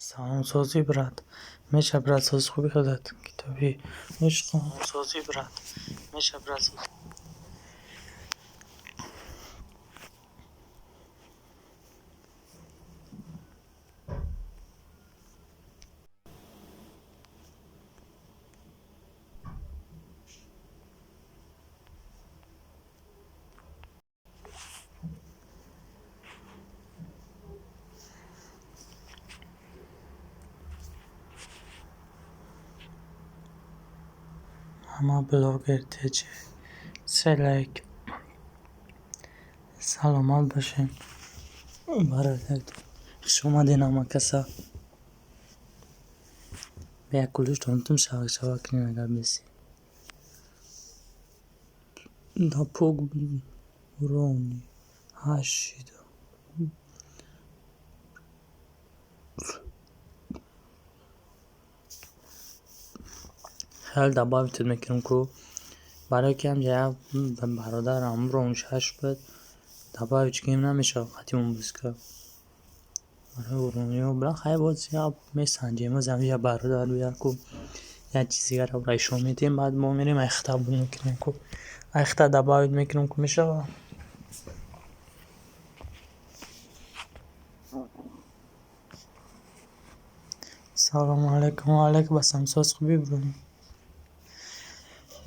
Салом, созӣ, брат? Меша, брат, сози хуби худат китоби ишқу. Созӣ, брат? Меша, брат. Ҳама блогер теҷе се лайк. Саломат бошем, бародар. Хуш омадед ҳама каса. Як кулиш донтум шавак шавак кунем, агар беси. Напук урони ҳашт шида. Хеле добавить мекунем ку, барое ки ҳамҷа як бародарам урон шаш буд, добавить кунем, намешавад қатъи близко. Барои урониҳо хайр, боз месанҷем. Боз ҳамҷа бародар бия ку, як чиз дигарро ишон медиҳем, баъд мо мерем айхта мекунем ку, айхта добавить мекунем ку, мешавад. Салому алайкум. Ва алайкум ассалом. Соз хуби, Иброҳим?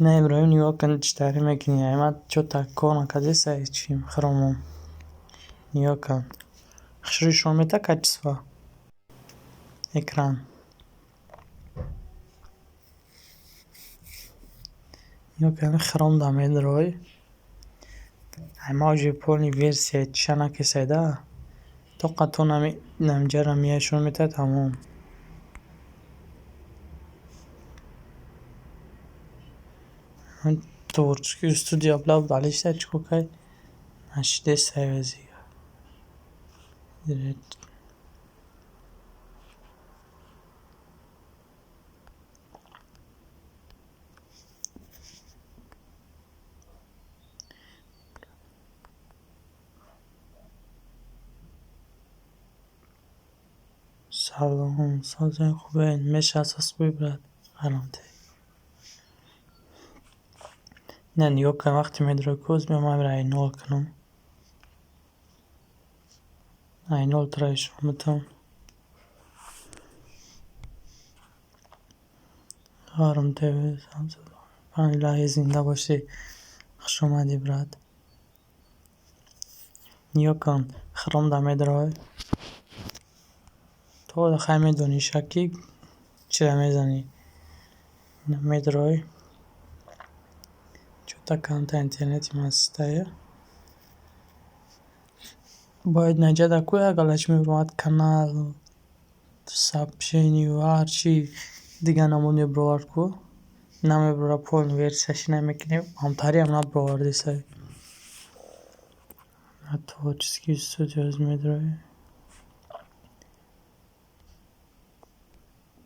Не, Иброҳим, нигоҳ кун, чӣ таҳрир мекунӣ. Аймад чё-то кор накардеса чим хромом. Нигоҳ кун. Хушрӯ ишон мета качество. Экран. Нигоҳ кун, хром да медрой. Айма уже полный версия чиша накесайда. Тоқа то нами намҷара меяшон мета, тамом. Творческий студия бла балишта чӣ кор кай? Нашидесай вазига. Салом, созен хубен? Меша, соз хуби, брат? Ғаламте. Не, нигоҳ кун, вақте медрой ку, биё ман ай нол кунам. Ай нол тура ишон метам. Ғарм ТВ. Илоҳӣ, зинда бошӣ. Хуш омадӣ, брат. Нигоҳ кун, хром да медрой. То хай медонӣ шаки чира мезанӣ. Медрой. Чё-то камта интернети ман систая. Бояд наҷада ку як галач мебуромад, канал, сообщение, ҳар чи дигар намуд мебуровард ку. Намебурад, полный версияши намекунем, ҳамтариам набуровардесай. Творческий студия медрой.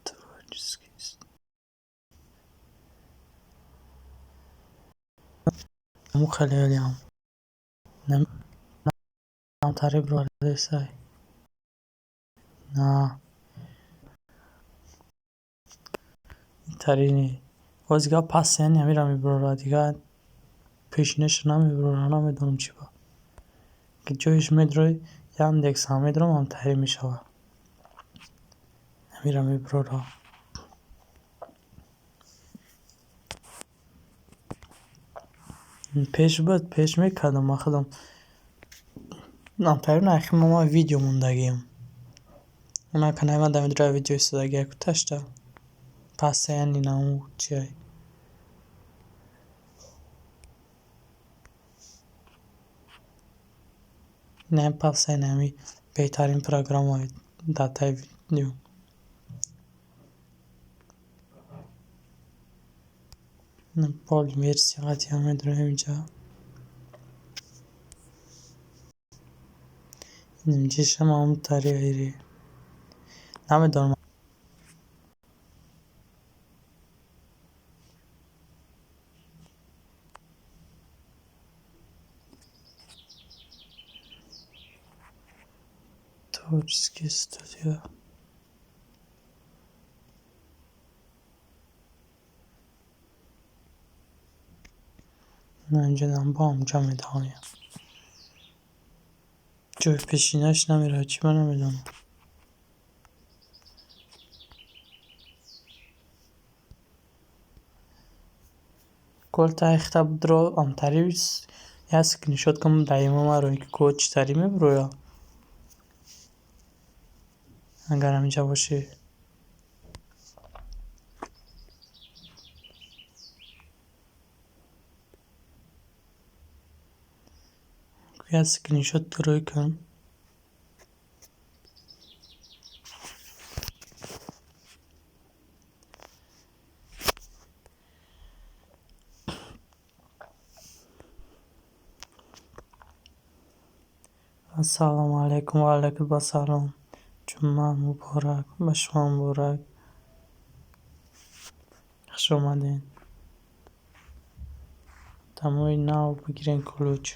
Творческий хеле ҳамтари буровардесай. На. Тарини. Боз дигар пастияни ҳамира мебурорад, дигар пешинаша намебурорад, намедонам чӣ ба. Ки ҷояш медрой, Яндекс ҳам медром, ҳамтари мешавад. Ҳамира мебурорад. Пеш буд, пеш мекардам ман худам. Ҳамтари нахи ман видео мондагиам. Она канали ман дар медрояд, видео истодагия ку ташта. Пастияни наму чиай. Не, пастияни ҳами беҳтарин программаи датаи видео. Полный версия қатъиан медроем инҷа. Инҷишам ҳамтари айри. Намедонам. Творческий студия. Инҷа бо ҳамҷа медавонем. Ҷои пешинаш намеравад, чӣ ман намедонам. Кол таихта будро амтари як скриншот кун, даимо маро ки код чӣ тари мебурояд. Агар ҳаминҷа бошӣ. Як скриншот рӯй кун. Ассалому алайкум ва алайкум ассалом. Ҷумъа муборак, ба шумо муборак. Хуш омадед. Тамои нав бигирен ключ.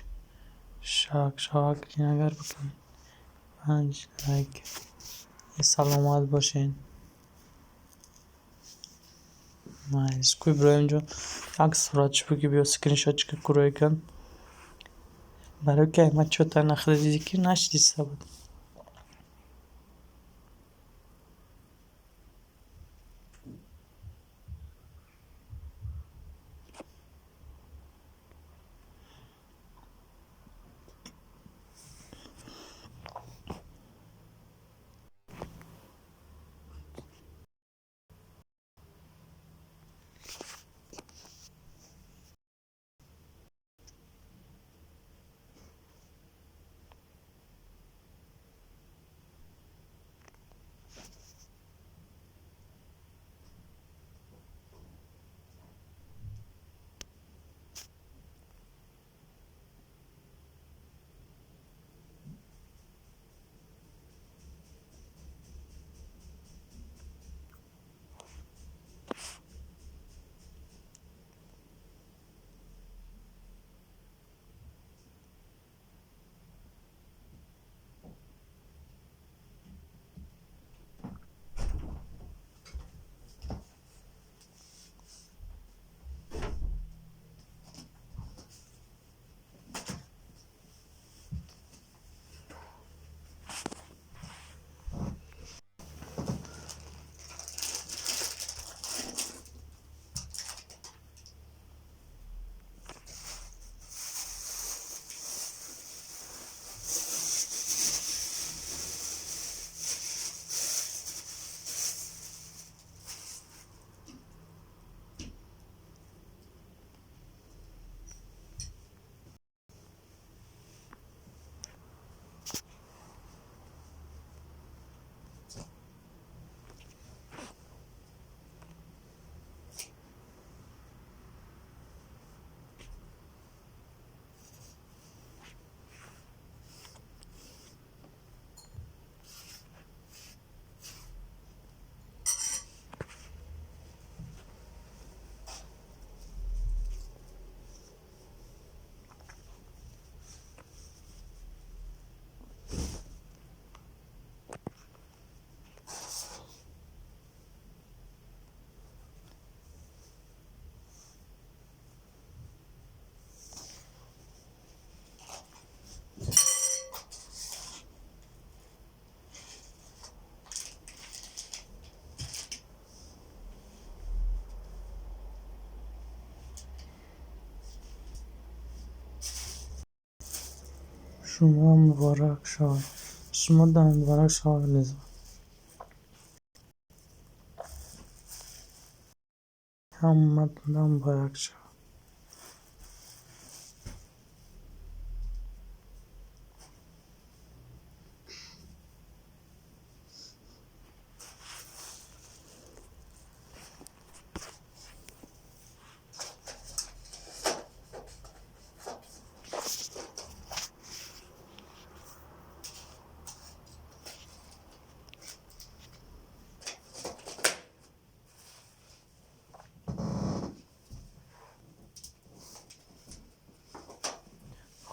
Шак шавак агар бикунед. 5 лайк. Саломат бошед. Майли, ку Иброҳимҷон, як суратш буги, биё скриншотчика курӯй кун. Барои ки ма чота нахда дидӣ ки нашидиста буд. Шумо муборак шавад. Шумо да муборак шавад, Лиза. Ҳаматонда муборак шавад.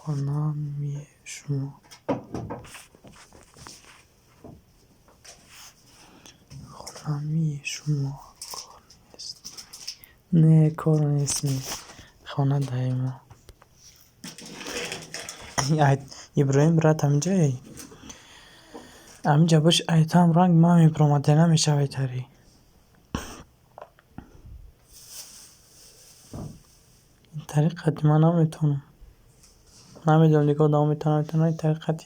Хонами шумо. Хонами шумо кор нест. Не, кор нест. Хона даимо. Иброҳим брат ҳаминҷае? Ҳаминҷа бош, айтам ранг ман мебиромада намешавад тари. Ин тариқ қати ман наметавонам. Намедонам дига одамон метавонанд, наметавонанд, ин тариқ қати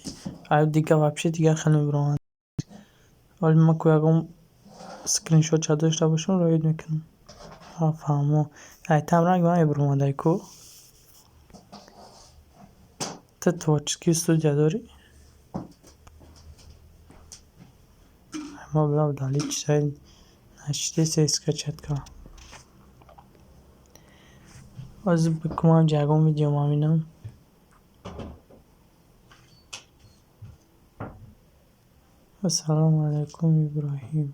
дига вообще дигар хел мебиромад. Вале ман ку ягон скриншотша дошта бошам, роид мекунам. Фаҳмо. Айтам ранг ман мебиромадай ку? Ту творческий студия дорӣ? Ма билам удалить чизай нашидеса скачать кардам. Ҳозир бикунам ягон видео ман бинам. Ассалому алайкум, Иброҳим.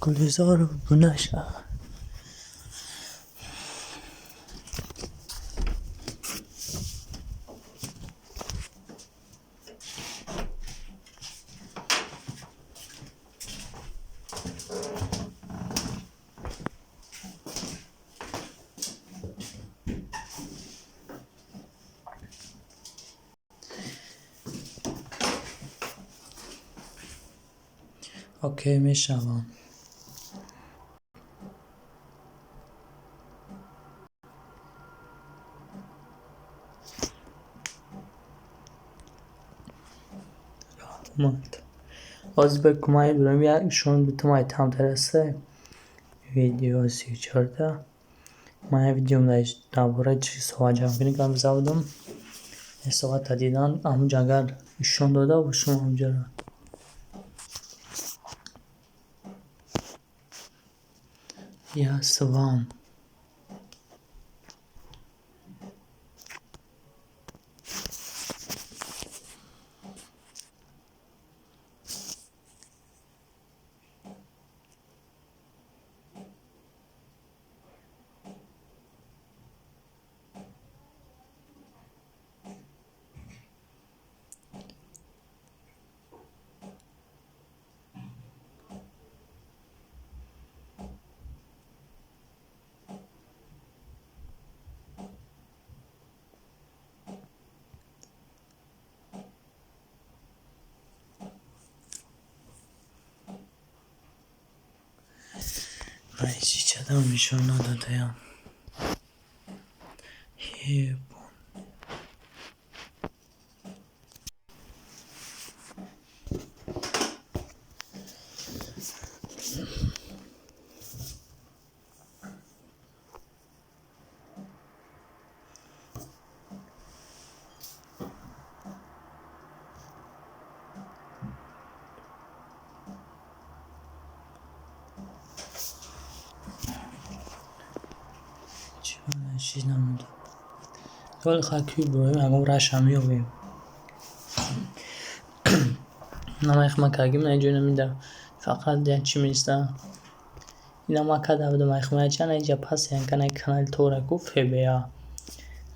Гулизору Бунаша. Окей, мешавам. Раҳмат. Ҳозир бикунам Иброҳим як шон битум айтам тарасе. Видео 34-та. Ман як видеом дар бораи чӣ соат ҷамъ кунӣ гап зада будам. Ин соата дидан ҳамунҷа агар нишон дода бошам ҳамунҷаро. Я с вам. Ҳеҷ нишон надодаям. Чиз намонда. Ҳоли хаки Иброҳим ягон раша меёбем. Намайх ма кардагим на ҷой намида. Фақат як чӣ меиста. Ина ма карда будам айхмаяча на иҷа пас янка на канали тора ку ФБА.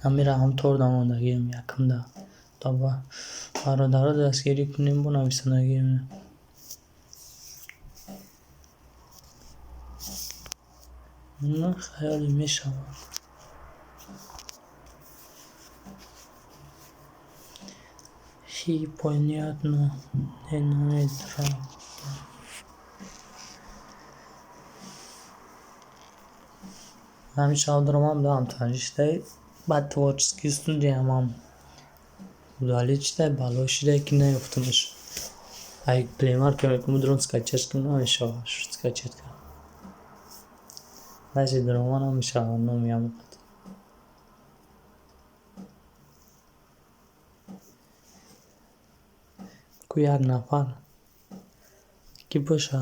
Амира ҳам тор дамондагиам якумда. То бародаро дастгирӣ кунем бо нависандагиам. На хаёле мешавад. Хи понятно не. Ҳамин шаб даромадам дам таништай, баъд творческий студиямам удалить шидай, бало шидай ки наёфтамаш. Ай Play Market мекунам дрон скачать кунам намешавад скачать кард. Баъзе дрома намешавад номи ҳамон. Ку як нафар кӣ боша?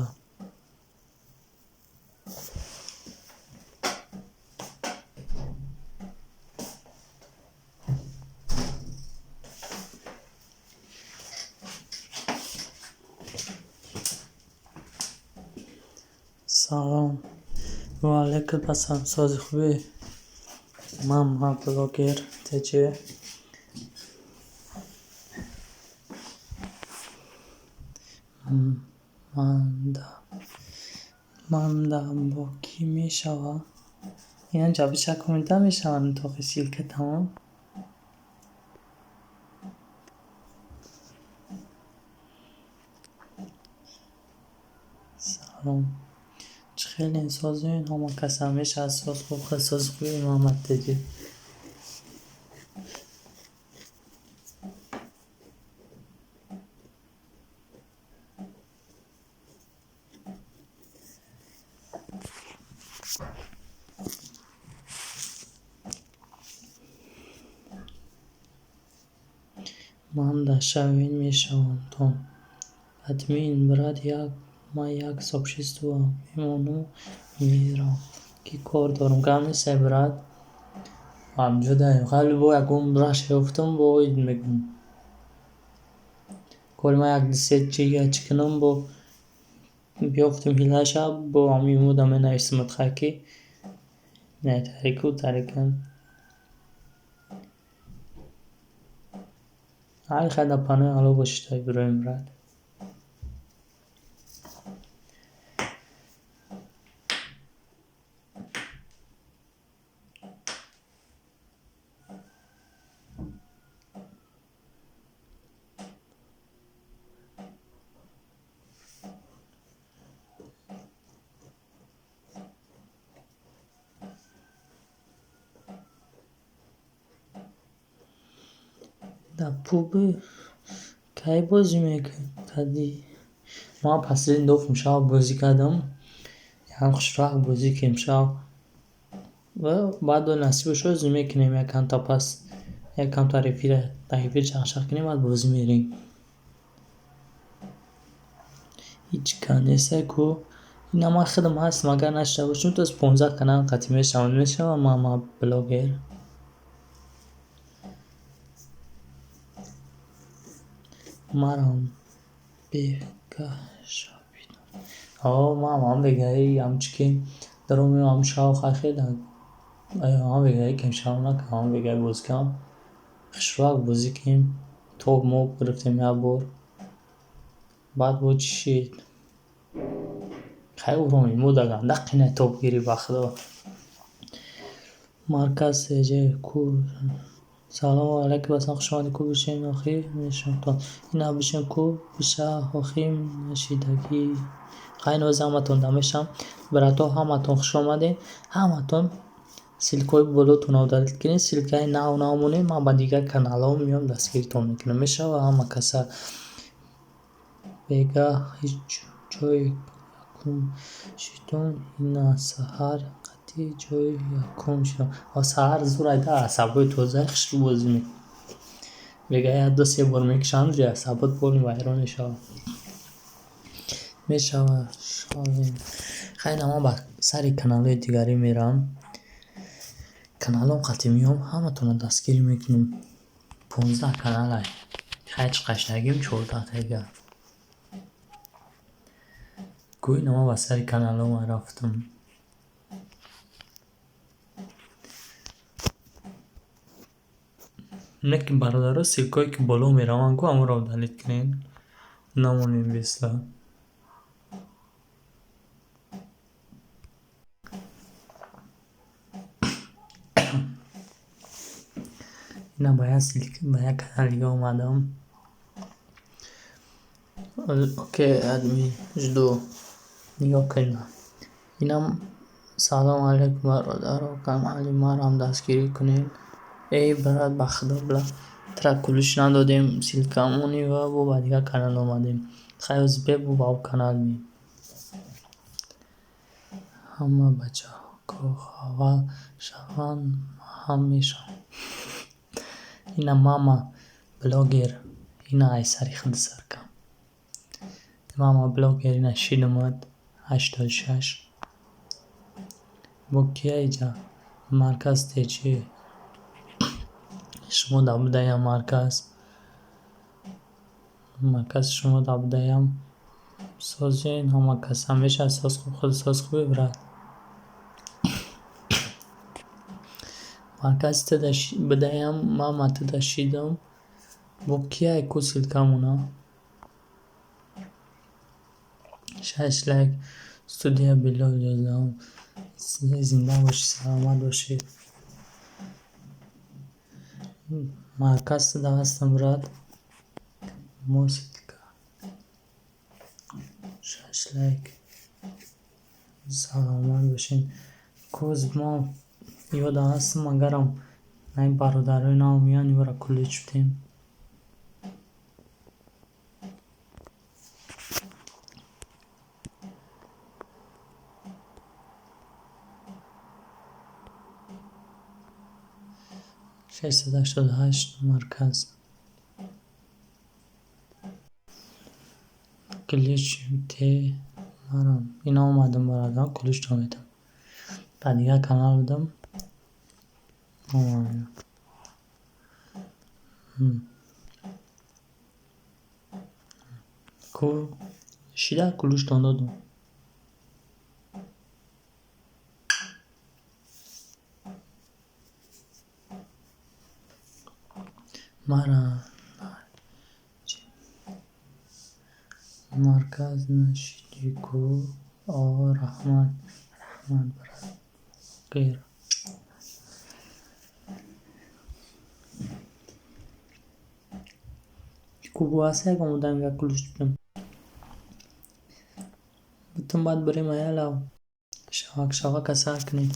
Салом ва алайкум ассалом, сози хубӣ? Ман блогер ТЧ. Манда бо кӣ мешавад? Ина ҷабиша коммента мешаванд тоқи ссылка тамом. Салом. Чӣ хеле созин ҳама каса мешавад соз хуб, хел сози хуби Муҳаммад ТЧ. Ман да шавин мешавамтон. Админ брат, як ман як сообщество мемонам, меравам, ки кор дорам. Гап нестай, брат. Ҳамҷодаем. Хеле бо ягон раш ёфтам, бо мегӯм. Кори ман як се чи чӣ кунам, бо биёфтам ҳилаша, бо ҳамин муда менависам хай ки не тарику тарикам. Ай хай, дар паноҳи Аллоҳ бошед, Иброҳим брат. Дар пуб кай бозӣ мекардӣ? Ман последний дафъа шаб бозӣ кардам. Ям хушвақт бозӣ кардем шаб. Баъд насиб бошад, бозӣ мекунем якамта пас, якамтар эфира дар эфир чақчақ кунем, баъд бозӣ мерем. Ҳеҷ кас нестай ку. Ина ман худам ҳастам, агар нашида бошам, то 15 канал қатъӣ мешавам. Мешавам мама блогер. Марам бегаҳ шавидам. О, ман ҳам бегаҳӣ ҳамчи ки даром ҳам шав хай хеле ҳам бегаҳӣ кем шав накардам, ҳам бегаҳӣ бозӣ кардам. Хушвақт бозӣ кардем. Топ моп гирифтем як бор. Баъд бо чӣ шид? Хай, уровни мо да ганда қинай топ гирӣ, ба худо. Марказ ТЖ ку. Салом алайкум ассалом, хуш омадед, ку бишен охи мешавтон. Ина бишен ку биша охи нашидагӣ. Хай, нози ҳаматон да мешавам. Братҳо, ҳаматон хуш омадед. Ҳаматон ссылкаҳои болотонро удалить кунед, ссылкаи нав нав монед, ман ба дигар каналҳо меоям, дастгиритон мекунам. Мешава ҳама каса. Бегаҳ ҳеҷ ҷои якум шидум, ина саҳар қатъи ҷои якум шидам. Саҳар зур айда, асабҳои тозаи хушрӯ бозӣ мекунӣ. Бегаҳ як ду се бор мекушанд, асабот полный вайрон мешавад. Мешава шавем. Хай, ман ба сари каналҳои дигарӣ меравам. Каналҳом қатъӣ меоям, ҳаматонро дастгирӣ мекунам. 15 каналай. Хай, чӣ қаштагим, 14 тага. Гӯй на, ман ба сари каналҳо рафтам. Не ки бародаро, ссылкое ки боло мераванд ку, ҳамонро удалить кунед. Намонем беста. Ина ба як ссылка, ба як канал дига омадам. Окей, админ, жду. Нигоҳ кунед. Инам салом алайкум, бародаро, канали марам дастгирӣ кунед. Эй брат, ба худо била, тра ключ надодем, ссылка монӣ ва бо ба дигар канал омадем. Хай, ӯзи бо ба ӯ канал меем. Ҳама бачаҳо аввал шаванд, ҳам мешавам. Ина мама блогер, ина ай сари худ сар кам. Мама блогер ина шид омад 86. Бо кия иҷа? Марказ ТЧ. Шумо да будаям марказ. Марказ шумо да будаям. Созин ҳама кас ҳамеша соз хуб, худ соз хубе, брат. Марказ бидаям, мама туда шидам. Бо кияй ку ссылкамона? Шаш лайк. Студия Билол 11-ум. Зинда бошӣ, саломат бошӣ. Марказ туда ҳастам, брат. Мо ссылка. Шаш лайк. Саломат бошед. Коз мо ёда ҳастам, агарам наи бародарои нав меян, ёра ключ бидем. 688 марказ. Ключ те марам. Ина омадам, бародар, ключ метам. Ба дигар канал будам. Ку шида ключтон додум. Мара марказ нашидӣ ку? О, раҳмат, раҳмат, брат. Ғайр. Ку ҳаст ягон одам як ключ бидам. Бутун баъд бирем аяла шавак шавака сар кунем.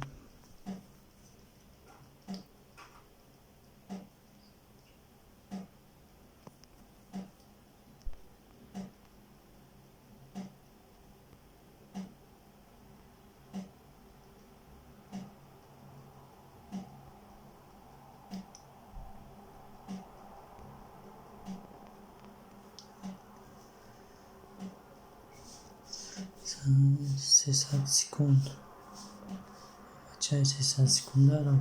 300 секунд. Бачаи 300 секундаро.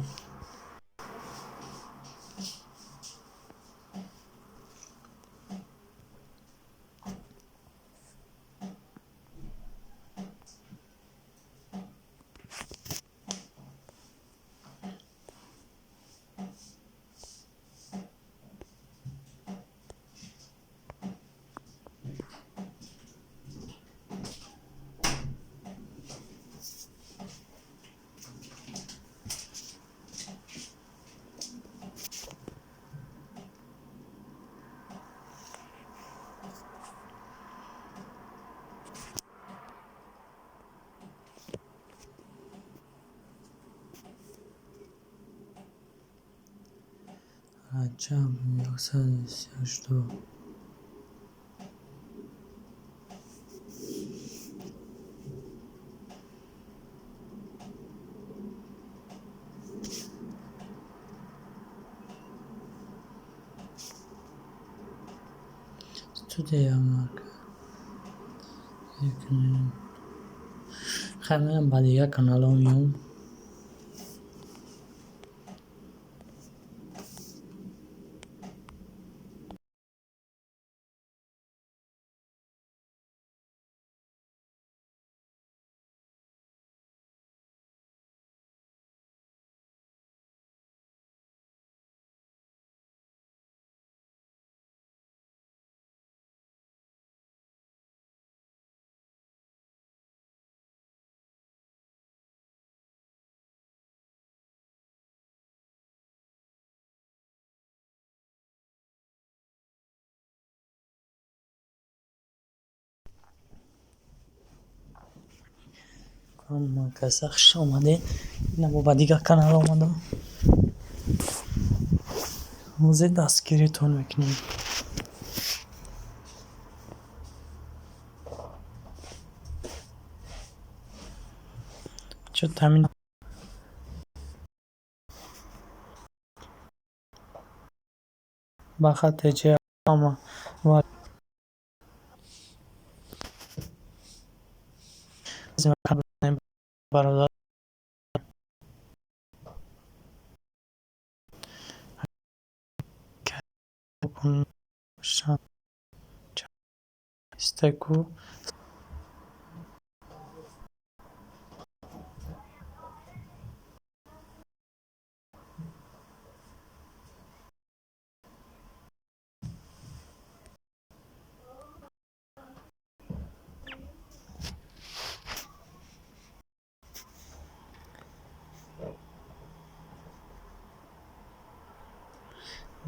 Раҷаб 132. Студия марка. Хай, меям ба дигар каналҳо меом. Каса хуш омадед. Ина бо ба дигар канал омадам. Ҳозир дастгиритон мекунем. Чо тамин ба хатте че ама ва бародар. Истаку.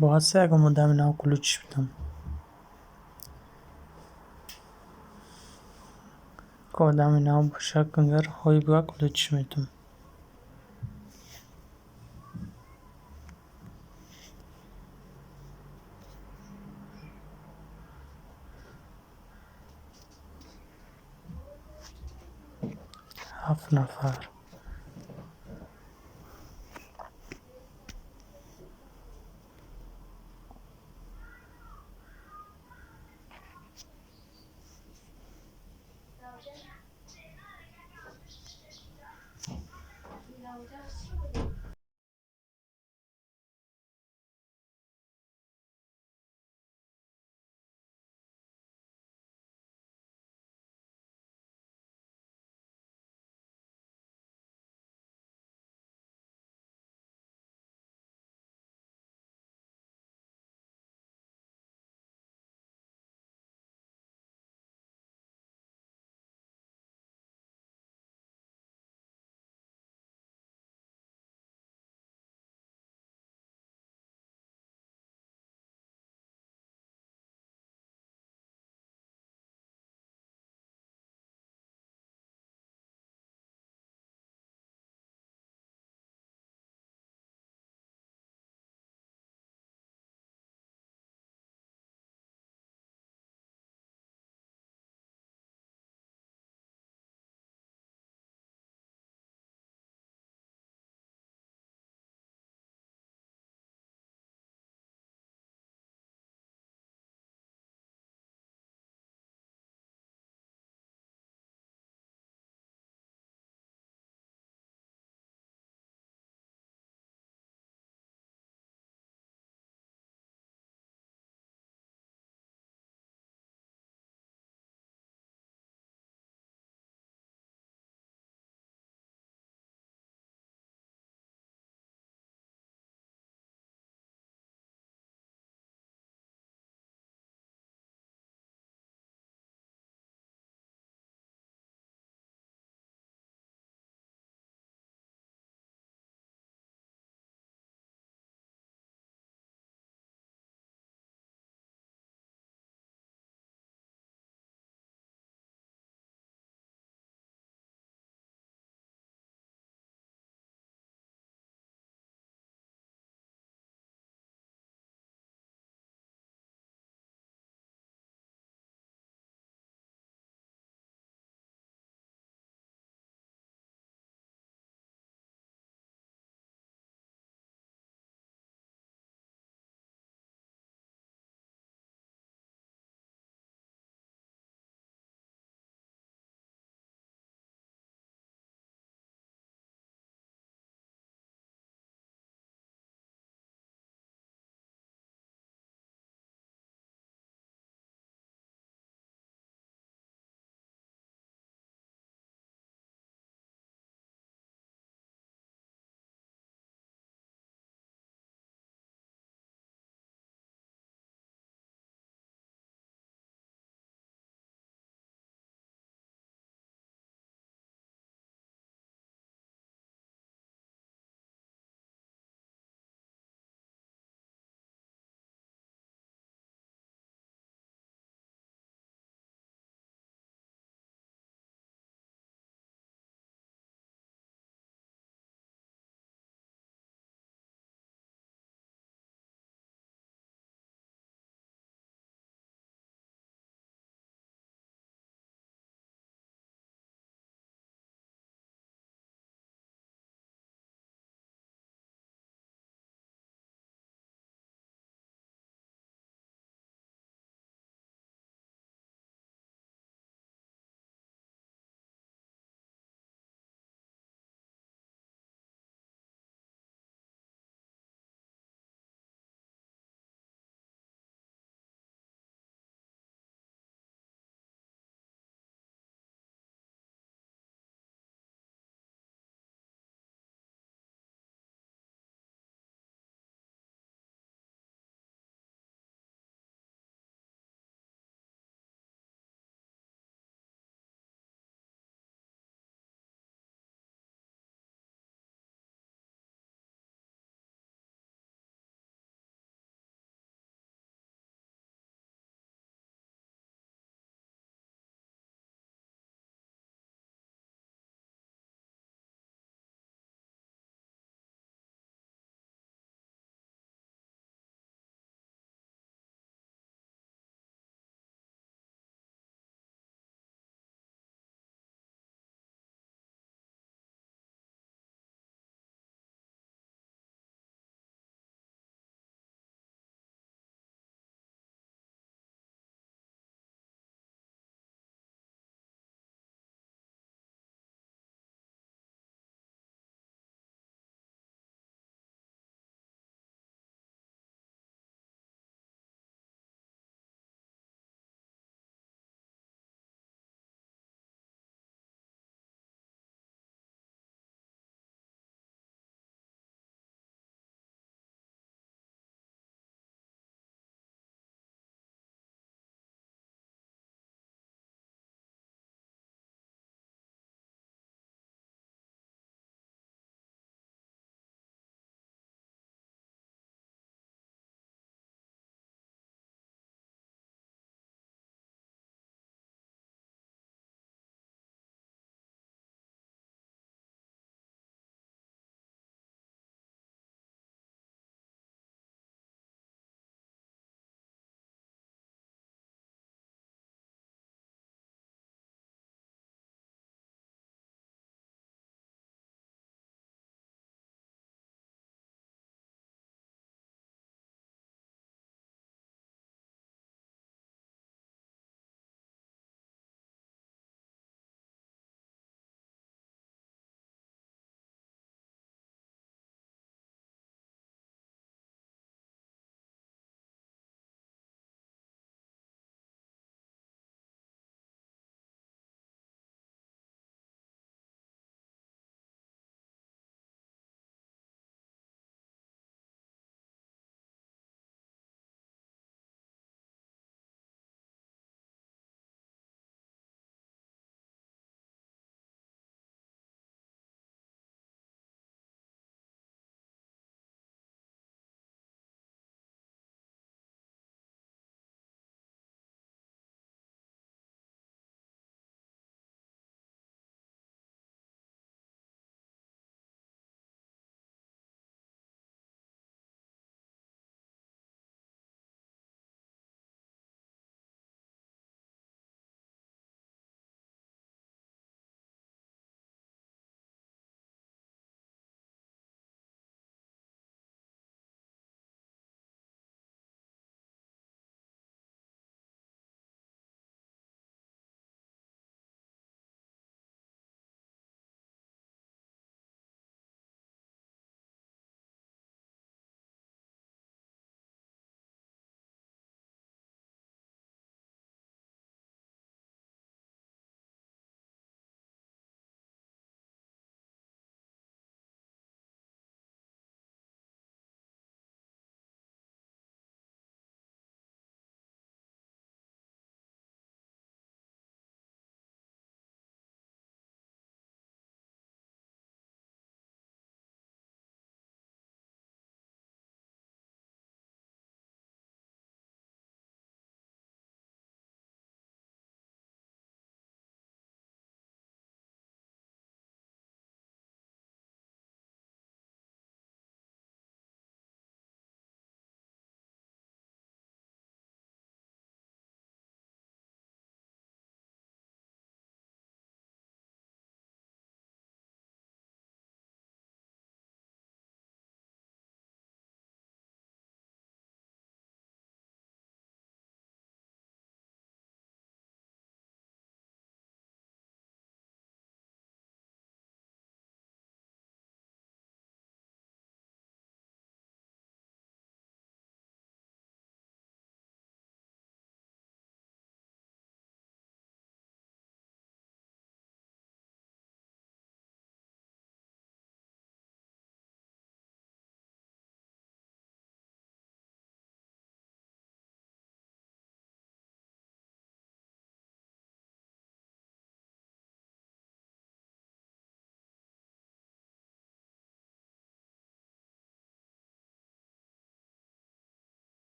Бояд се ягон одами нав ключиш бидам. Ко одами нав боша, агар ҳои буга, ключиш метум. Ҳафт нафар.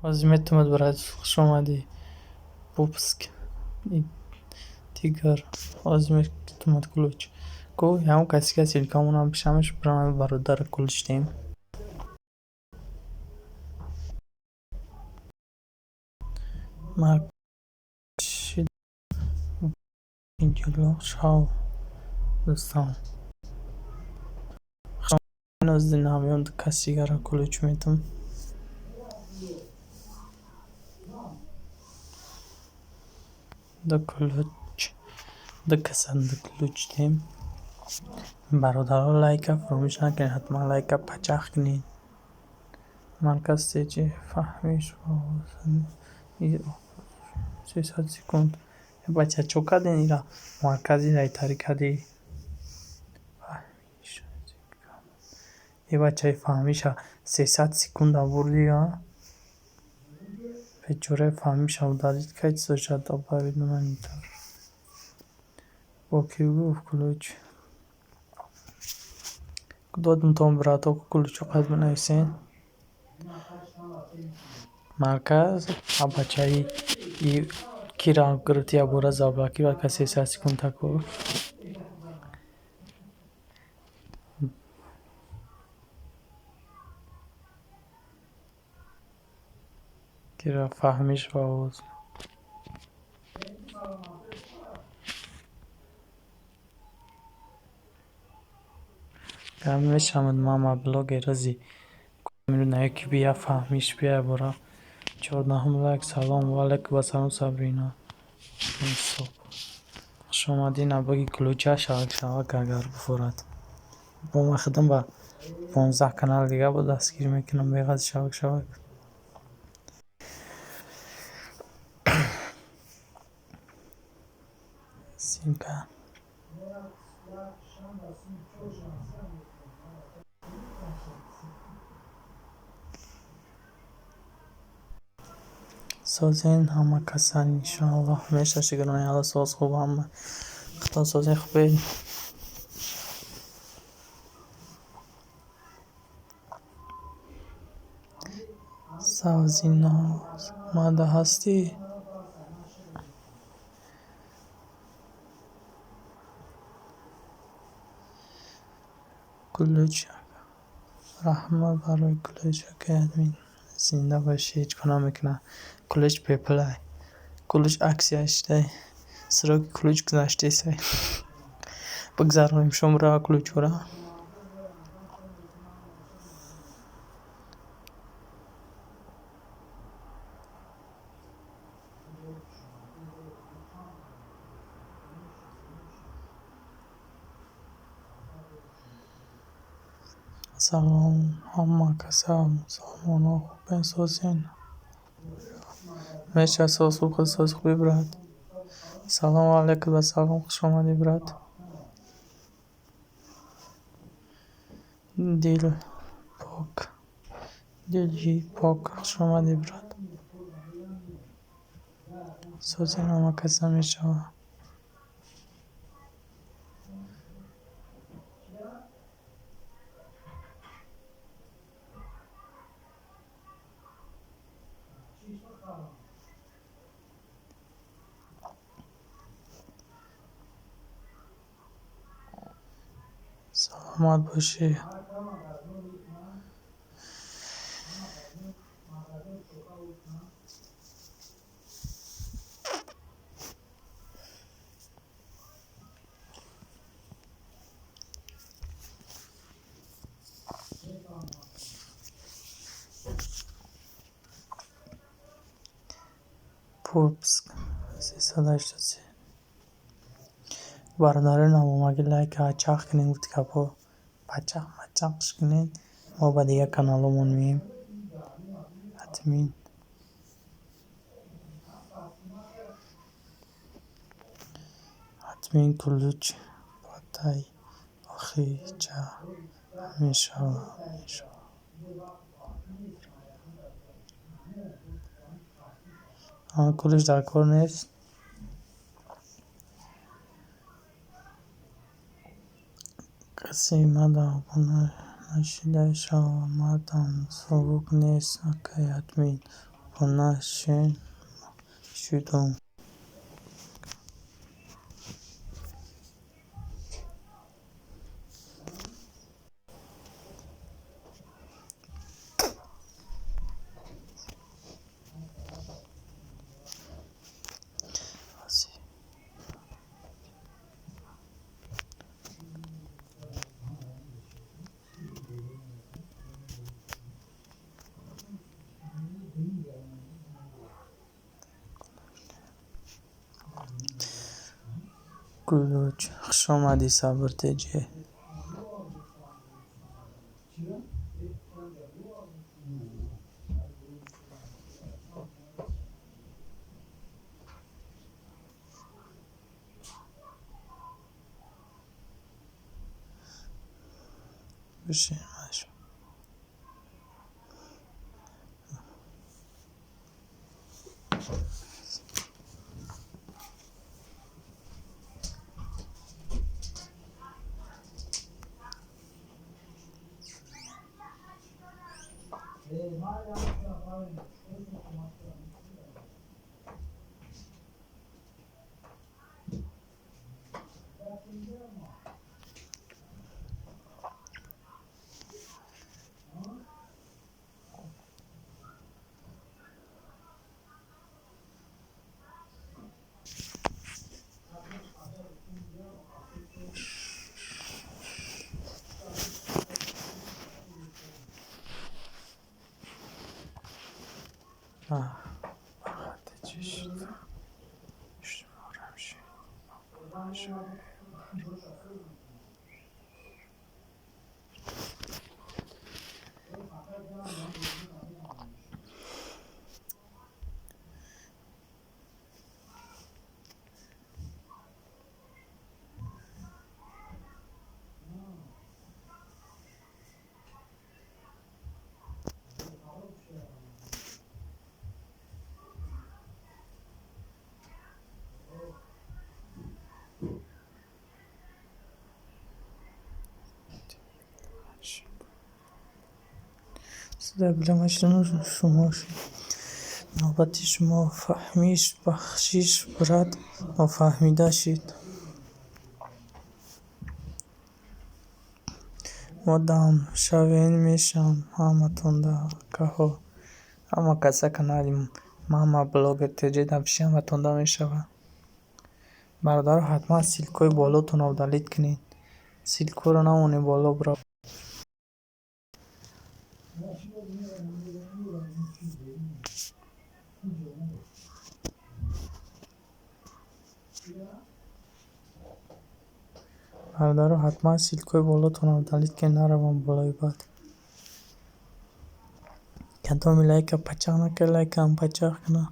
Ҳозир метавонад, брат, хуш омадӣ. Пупск тигр, ҳозир метавонад ключ. Ку ягон каси ка ссылкамонам бишамаш, бирам бародарро ключ диҳем. Шав, дӯстон. Намеём, каси дигарро ключ метам. Ду ключ, ду каса ду ключ диҳем. Бародаро, лайка фаромӯш накунед, ҳатман лайка пачах кунед. Марказ теҷи фаҳмиш 300 секунд. Бача, чо кардем ира? Маркази райтарӣ кардӣ? Е, бачаи, фаҳмиша 300 секунда бурдӣ, а? Бечораи фаҳмиша удалить кай чизоша добавить монитор. Бо кӣ гуфт ключ? Додумтон, брато, ключо қад бинависен. Марказ, а бачаи кира гирифти, як бора заблокировать кард 300 секунд таку. Кира фаҳмиш ва овоз. Гап мешавад, мама блогер рӯзи ки бия фаҳмиш бия бора. 14-ум лайк. Салом ва алайкум ассалом, Сабрина. Хуш омадӣ, набоги ключа шавак шавак агар бифорад. Бо ман худам ба 15 канал дига бо дастгирӣ мекунам беғаз шавак шавак. Ссылка. Созен ҳама касан, иншоаллоҳ. Меша, шукронаи Алло, соз хуб ҳама. Худо созен, хубе. Савзиноз мада ҳастӣ? Ключ, раҳмат барои ключ, акай админ. Зинда бошӣ, ҳеҷ кор намекунад. Ключ бепулай. Ключ акция шудай. Сроки ключ гузаштесай. Бигзаронем шуморо ключҳоро. Салом ҳама каса, мусалмоно, хубен, созен? Меша, соз хуб, худ соз хубӣ, брат? Салом алайкум ассалом, хуш омадӣ, брат. Дил пок, дили пок, хуш омадӣ, брат. Созен ҳама каса, мешавад. Саломат бошӣ. Пупск 383. Бародари навомагӣ, лайка чах кунед, гуфти гапҳо. Пачах мачахш кунед. Мо ба дигар каналҳомон меем. Админ. Админ ключ батай охи ча мешава мешава. Ключ дар кор нест. Касе мада обуна нашида шавад, мадам совуқ нест, акай админ. Куна шин шудум. Гулуч, хуш омадӣ, Сабр Теҷе. Бишин, маш. Шумо навбати шумо фаҳмиш, бахшиш, брат, нофаҳмида шид. Мо дам шавем мешам ҳаматонда акаҳо. Ҳама каса канали Мама Блогер ТЖ дапиши ҳаматонда мешавад. Бародаро, ҳатман ссылкаҳои болотонро удалить кунед. Ссылкаро намонед боло бира. Бародаро, ҳатман ссылкаҳои болотонро удалить кунед, нараванд болои бад. Кадоми лайка пачақ накард, лайкам пачақ кунад.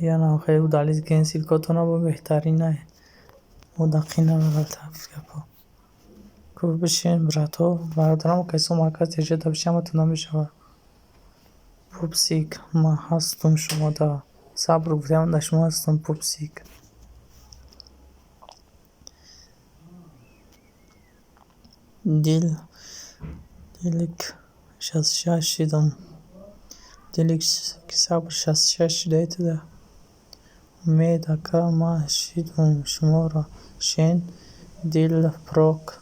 Янам хеле удалить кунед ссылкаҳотонро, бо беҳтарин мо дақиқ намеғалтад гапҳо. Ку бишин, братҳо, бародарам, касо марказ ТЖ дапиши ҳаматонда мешавад. Пупсик, ман ҳастум шумода. Сабр гуфтам, да шумо ҳастум, Пупсик. Дил дилик 66 шидам. Дилик сабр 66 шидаитуда. Умед ака, ман шидум шуморо. Шен дилпрок.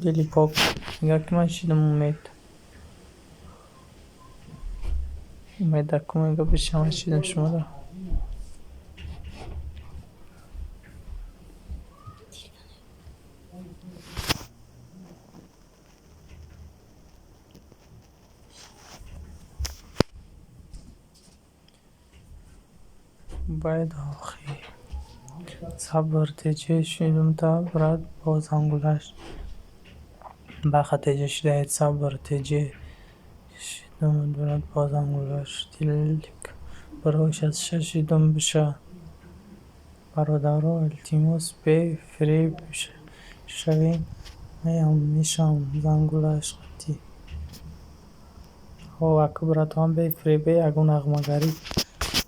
Дили пок. Мегӯяд ки ман шидум, Умед. Умед аку мега бишам шидам шумода. Бояд охи. Сабр теҷе шидум та брат бо зангулаш. Баха теҷе шидаед сабр теҷе шидум брат бо зангулаш. Дилик бро 66 шидум биша. Бародаро илтимос бе фиреб шавем меям мешам зангулаш қатӣ. Ҳо аку братон бе фиребе ягон нағмагарӣ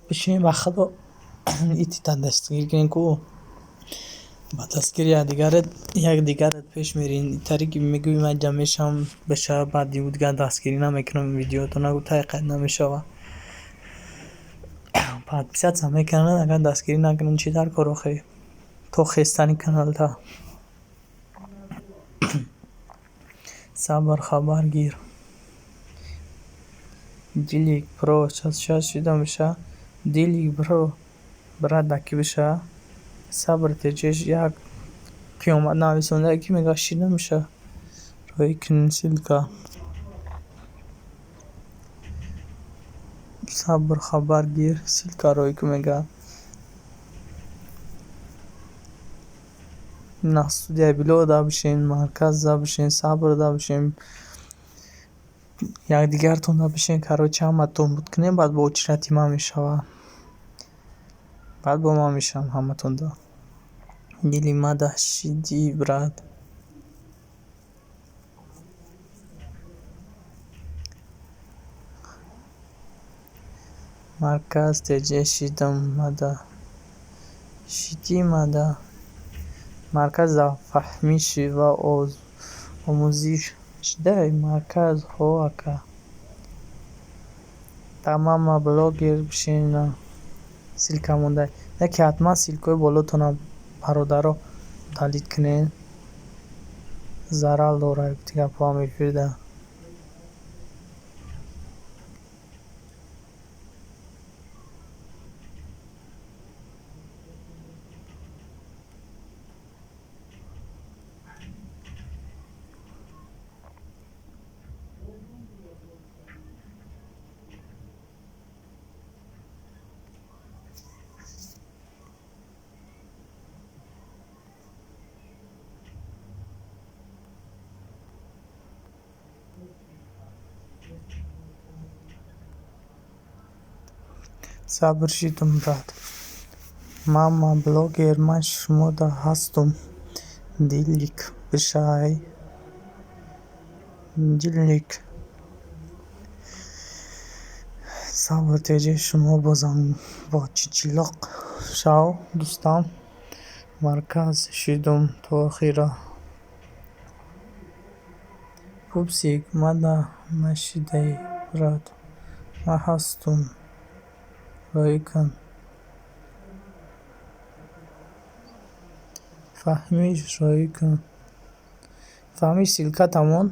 бишинем ба худо итита дастгирӣ кунем ку ба дастгири якдигарат пеш мерин. Тариқи мегӯи ман ҷа мешавам биша баъди ӯ дигар дастгирӣ намекунам видеото нагӯ тариқат намешава. Подписаться мекунанд агар дастгирӣ накунанд чӣ дар кор охе? То хестани каналта. Сабр хабар гир. Дилик бро 66 шидам биша. Дилик бро брат даки биша. Сабр теҷеш як қиёмат нависонда ки мега шидам биша. Рои кун ссылка. Сабр хабар гир ссылка рои ку мега. На студияи Билол да бишен, марказ да бишен, сабр да бишен. Якдигартон да бишен, короче ҳаматон буд кунем, баъд бо очирати ман мешава. Баъд бо ман мешавам ҳаматон да. Дили мада шидӣ брат. Марказ теҷе шидам мада. Шидӣ мада. Марказ да фаҳмиш ва омӯзиш шидай марказ ҳо ака. Тамама блогер бишена. Ссылка мондай. Яке ҳатман ссылкаҳои болотона бародаро удалить кунед. Зарар дорад гапҳоам эфирда. Сабр шидум брат. Мама блогер ман шумода ҳастум. Дилик бишай. Дилик. Сабр теҷе шумо бо чичилоқ шав дӯстам. Марказ шидум то охира. Пупсик мада нашидаи брат. Ман ҳастум. Роӣ кун. Фаҳмиш роӣ кун. Фаҳмиш ссылка тамон.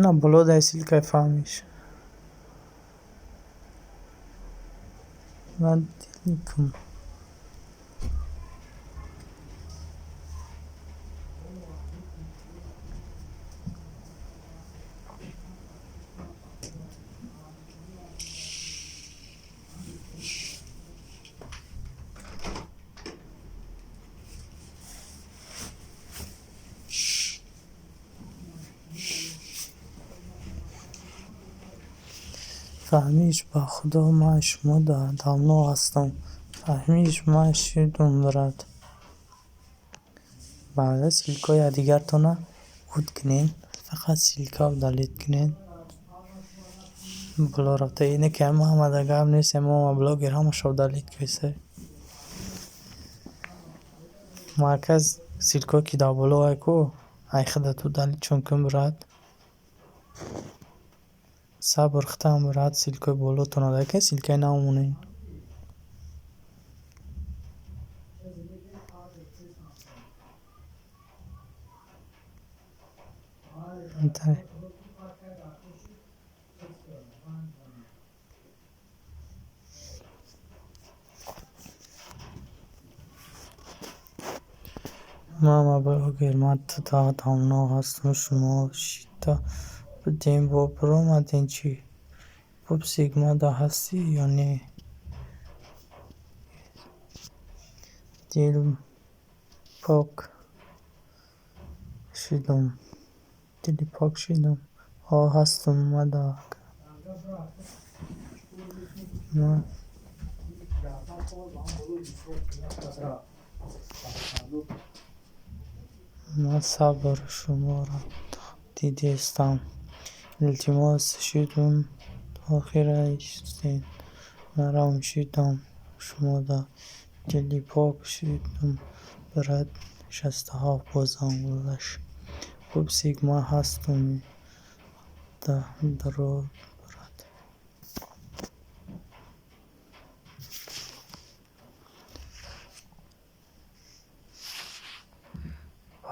На боло дай ссылкаи фаҳмиш. Ман диликум. Фаҳмиш ба худо ман шумода давно ҳастам. Фаҳмиш ман шидум брат. Баъда ссылкаҳои якдигартона уд кунед. Фақат ссылка удалить кунед. Боло рафта ине ки ҳамада гап нест, мо блогер ҳамаша удалить кунед. Марказ ссылкаҳое ки дар боло ай ку ай худат удалить чун кун брат. Сабр хитам брат ссылкаҳои болотон удалить кунед, ссылкаи нав монед. Блогер, ман туда давно ҳастам, шумо шита будем, бо биромадем чӣ? Пупсик, мада ҳастӣ ё не? Дил пок шидум, дили пок шидум. Ҳо, ҳастум мада. Ман сабр шуморо дидестам. Илтимос, шидум то охира истед. Марам шидам шумода. Дили пок шидум, брат, 67 бо зангулаш. Пупсик, ман ҳастум даро, брат.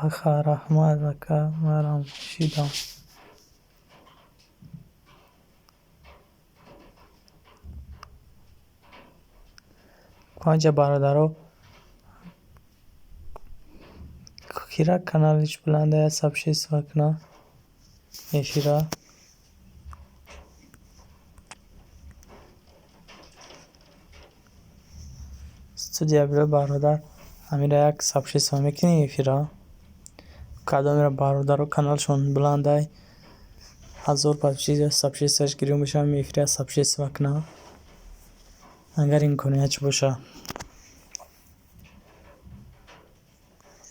Баха, раҳмат, ака, марам шидам. Панҷа бародаро, кира каналиш буландая сообщество куна эфира. Студия биё, бародар, ҳамира як сообщество мекунӣ эфира. Кадомера бародаро каналшон буландай, 1000 подписчик, сообществоаш гирён боша, ҳами эфира сообщество куна, агар имкониятш боша.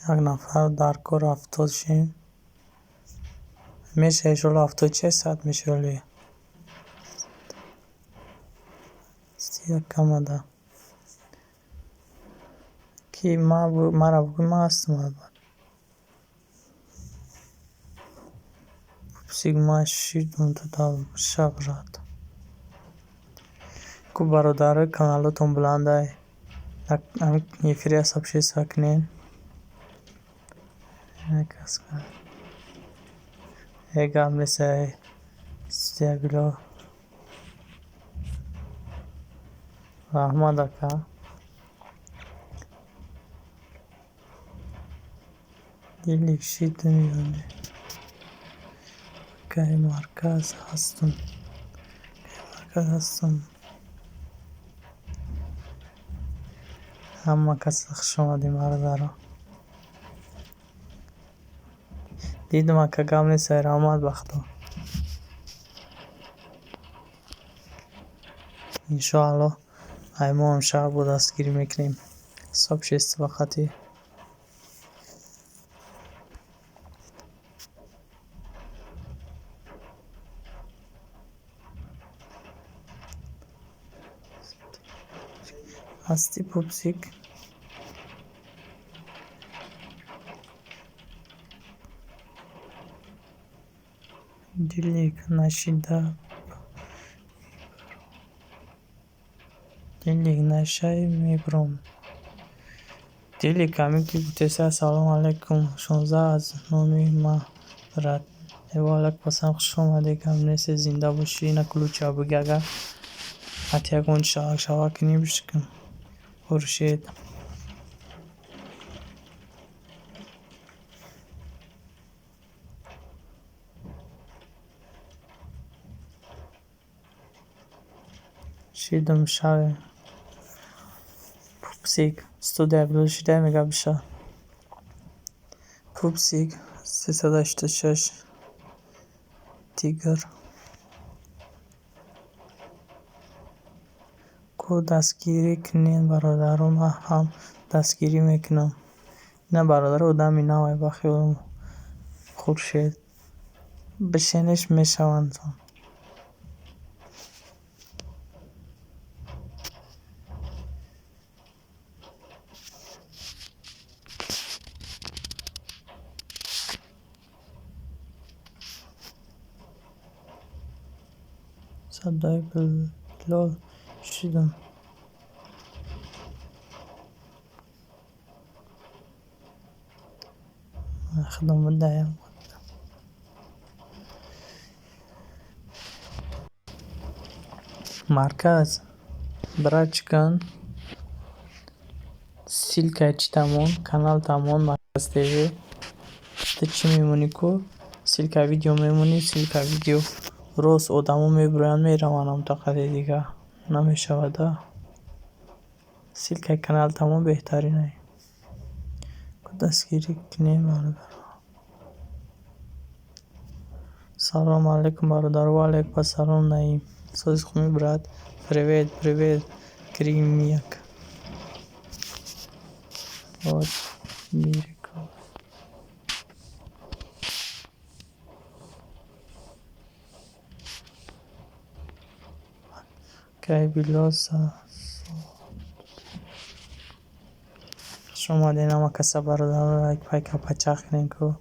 Як нафар дар кор, 70 шем меша, иншолло, 76 соат мешавали. Якамада ки мара бугӯ, ман ҳастам, албатта. Пупсик, ман шидум туда ша, брат. Ку бародарои каналотон буландай, эфирия сообщество кунед. Э, гап нест, студия било. Раҳмат, ака. Дилик шидум ё не? Акаи марказ ҳастум. Марказ ҳастум. Ҳама кас хушомадем, бародаро. Дидум, ака, гап нест, раҳмат ба Худо. Иншоаллоҳ, ай мо ҳам шаб бо дастгирӣ мекунем сообщество хати. Ҳастӣ, Пупсик? Дилик нашида, дилик нашай мебуром. Дилик ҳамин ки гуфтеса, ассалому алайкум, 16 аз номи ма, брат. Ва алайкум ассалом, хуш омадед, гап нест, зинда бошӣ. Ина ключа буги, агар ҳатто ягон шавак шавак кунӣ, бишкун. Хуршед. Шидум шаве. Пупсик, студия било шида мега биша. Пупсик, 386 тигр. Ку дастгирӣ кунед, бародаро, ман ҳам дастгирӣ мекунам. Ина бародаро, одами навай, ба хиёлам Хуршед. Бишенеш мешаванд. Садои Билол шунидам. Худо даям. Марказ, брат, чӣ кун? Ссылкаи чӣ тамон, канал тамон, Марказ ТВ. Ту чӣ мемонӣ ку? Ссылка видео мемонӣ, ссылка видео рост одамо мебироянд, мераванд ҳамтақади дига. Намешавада. Ссылкаи канал тамом беҳтаринай. Дастгирӣ кунем, бародаро. Салому алейкум, бародар. Ва алейкум ассалом, Наим. Сози хуми, брат. Привет, привет, Кримяк. Вот Мириков. Кай Билоса. Хуш омадед ҳама каса, бародаро, лайк пайка пачах кунед ку.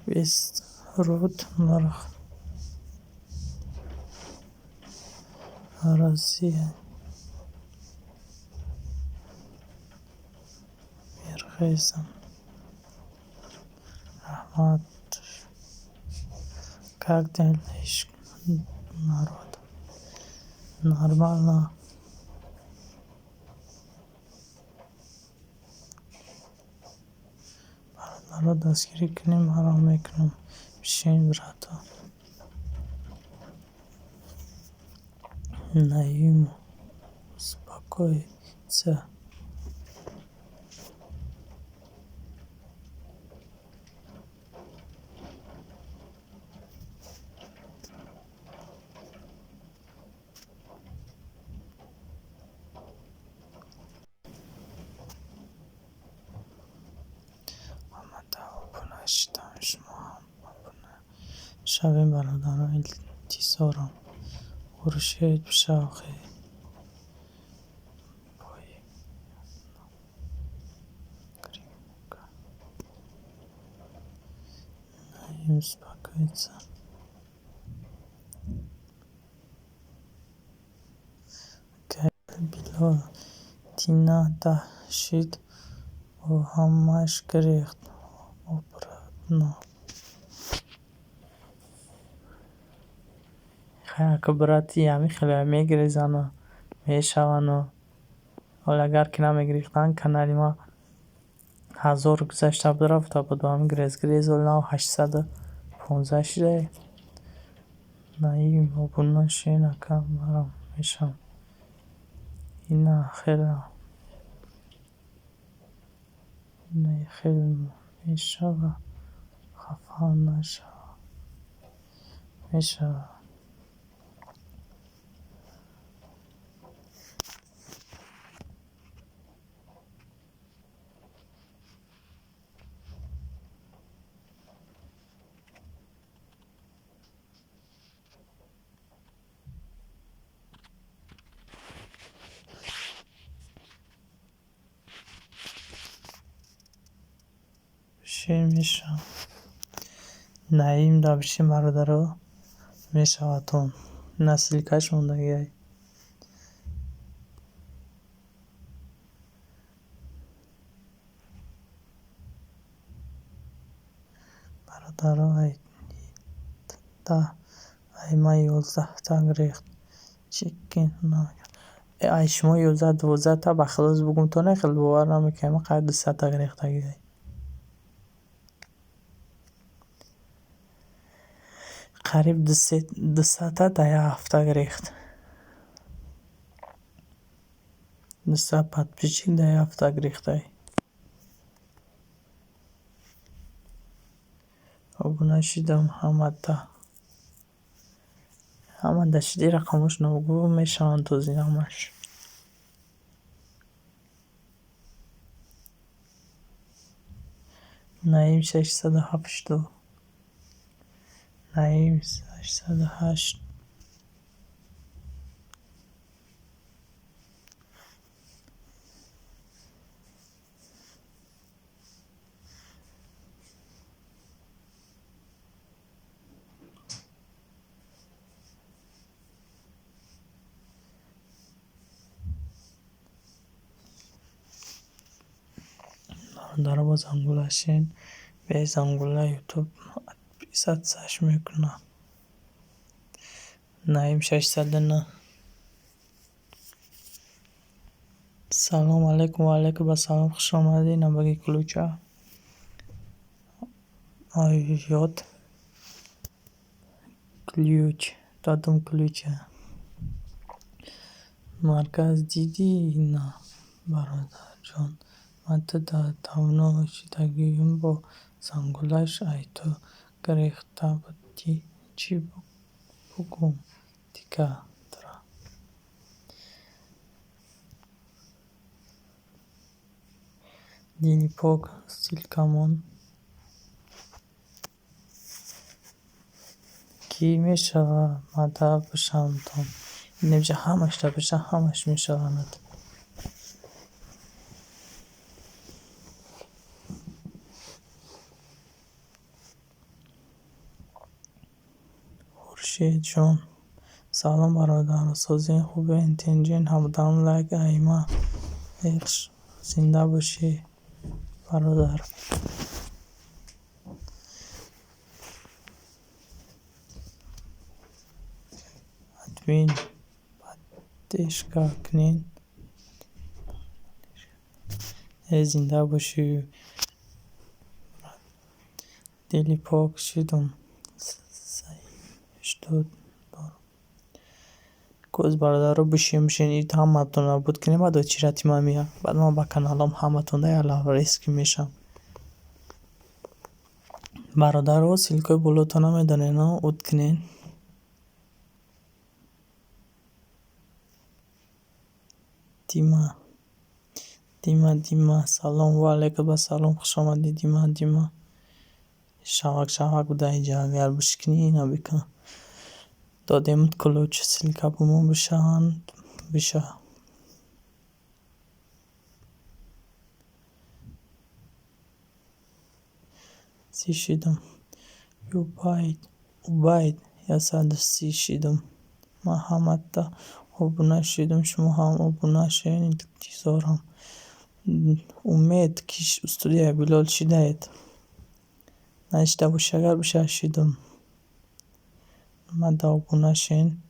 Веструд нарх Россия мехезам. Раҳмат. Как делаешь, народ? Нормально. Бародаро, дастгирӣ кунем, манам мекунам. Бишин, брато. Наим успокоиться. Омада обуна шудам, шумо ҳам обуна шавем, бародаро, интизорам. Хуршед бишавхе. Понятно. Кримка. Наим успокоиться. Билол Тина даҳ шид, ҳамааш гирехт обратно. Хай, ака, брати, ҳамин хеле мегирезану мешавану. Ҳоло агар ки намегирифтанд, канали ма 1000 гузашта буд, рафта буд. Ба ҳамин гирез-гирез ҳоли нав 815 шида. Наим, обуна шен, ака, манам мешавам. Ина хел мешава, хафа нашава. Мешава. Бишин, мешавам. Наим да бишин, бародаро, мешавадтон. Ина ссылкаш мондагиай. Бародаро, ай даҳ, ай ма 11та гирехт. Чӣ ай шумо 11 12та ба хилос бугум, то не хел бовар намекунед. Ман қариб 200та гирехтагиай. Қариб 200та дар як ҳафта гирехт. 200 подписчик дар як ҳафта гирехтай. Обуна шидам ҳамада. Ҳамада шиди, рақамош ногӯ мешаванд този ҳамаш. Наим 670. Наим 608. Бародаро, бо зангула шен, бе зангула Ютуб отписатьсяш мекунад. Наим 609. Салом алейкум, ва алейкум ассалом, хуш омадед набаги ключа. Ойёд ключ додум ключа. Марказ дидӣ на, бародарҷон, ман ту давно шидагиюм, бо зангулаш ай ту гирехта будӣ, чӣ бугум дига тура. Дили пок ссылкамон. Кӣ мешава мада бишавамтон? Инамҷа ҳамаш да биша, ҳамаш мешаванд. Хуршедҷон, салом бародаро, созен, хубен, тинҷен, ҳабдаҳум лайк айма. Эхш, зинда бошӣ, бародар. Админ поддержка кунен. Э, зинда бошӣ. Дили пок шидум. Что дорам. Коз бародаро, бишин, бишин, ит ҳаматон набуд кунем, баъд очирати ман меяд. Баъд ман ба каналам ҳаматон да яла резкий мешам. Бародаро, ссылкаи болотона медонед, уд кунен. Дима, Дима, Дима, салом, ва алейкум ассалом, хуш омадӣ, Дима, Дима. Шавак шавак буда инҷа, агар бишкинӣ ина бикун. Додем ключ, ссылка бумон бишаванд, биша. Си шидум. Убайд, Убайд, 130 шидум. Ман ҳамата обуна шидум, шумо ҳам обуна шавед, интизорам. Умед, ки студияи Билол шидаед? Нашида бошӣ, агар биша, шидум. Мада обуна шен.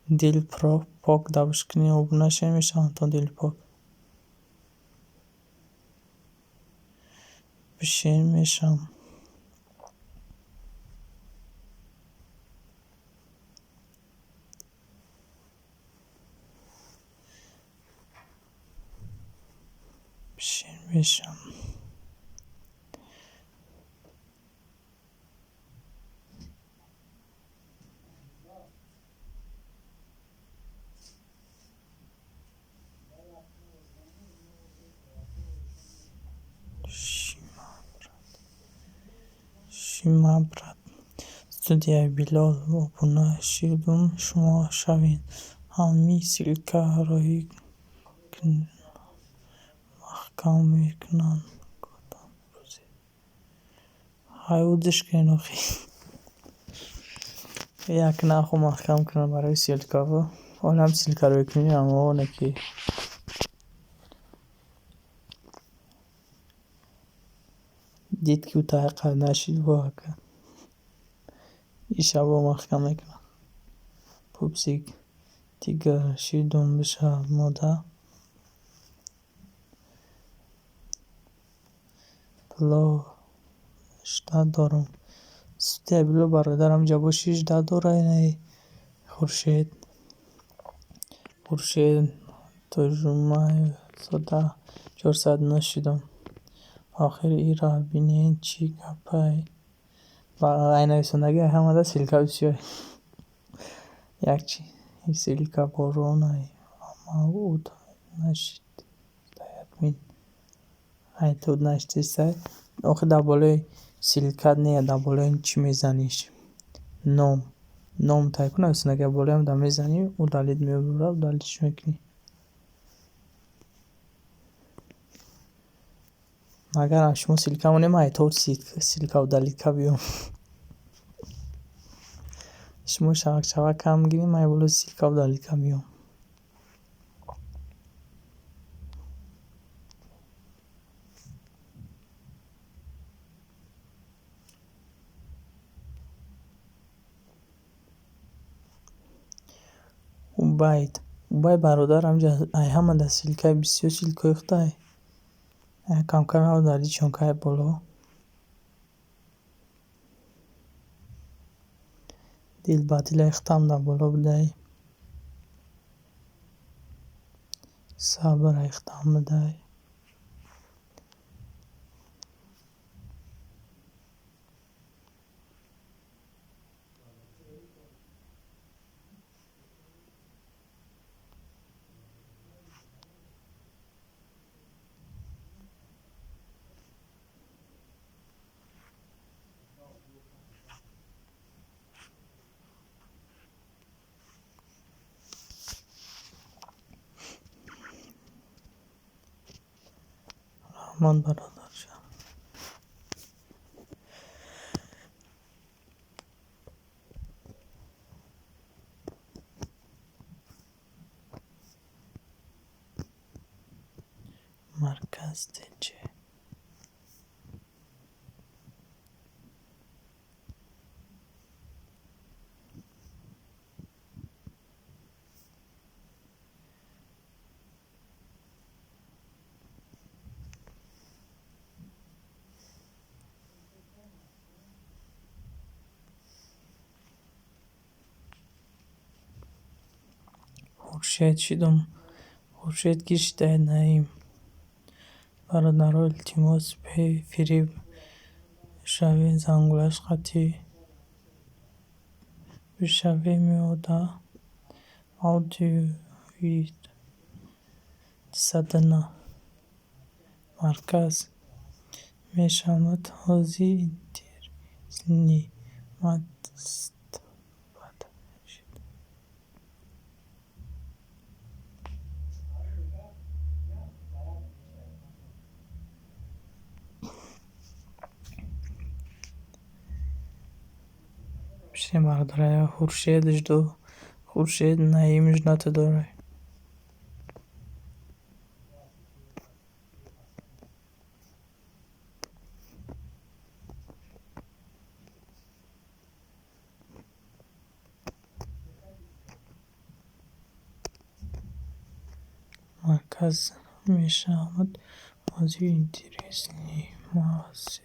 Дил пок да бишкунӣ, обуна шен, мешаванд то дили пок. Бишен, мешам. Бишен, мешам. Шима, брат. Студияи Билол обуна шидум, шумо шавед. Ҳами ссылка роҳӣ маҳкам мекунанд. Ҳай, удиш кунед охи. Як наху маҳкам кунам барои ссылкаҳо. Ҳолам ссылка рӯй кунӣ, аммо оне ки дид, ки ӯ тариқа нашид, во ака. Ишабо маҳкам мекунам. Пупсик тигр шидум, биша мода. Плошта дорум. Студияи Билол, бародарам, ҷа боши, жда дора инаи Хуршед. Хуршед Тоҷумаевзода, 409 шидум. Охир ира бинед, чӣ гапай. Ай нависондагӣ ҳамада ссылка бисёр. Як чи ссылка боронай ама уд нашид админ. Ай ту нашидистай. Охир дар болои ссылка не, дар болои чӣ мезаниш? Ном. Ном тай кун, нависондагӣ болоям да мезанӣ, удалить мебурад, удалитьш мекунӣ. Агарам шумо ссылка монем, ман то ссылка удалить ка биём. Шумо шавак шавак кам гирем, ман болои ссылка удалить ка биём. Убайд. Убайд бародар ҳамҷа ай ҳама да ссылкаи бисёр ссылкаи худай. Камкам дар личонкаи боло. Дил ба дилай худам дар боло будай. Сабр ай худам будай. Раҳмат бародарҷон. Марказ ТЧ. Хуршед шидум. Хуршед ки шидай Наим. Бародаро, илтимос, бефиреб шавед, зангулаш қатъӣ бишавед, меода аудиои 209. Марказ мешавад ҳози интересни маст бад шид. Бишинем, бародарая, Хуршед жду. Хуршед, Наим ждать дорай. Марказ мешавад ҳози интересни маст.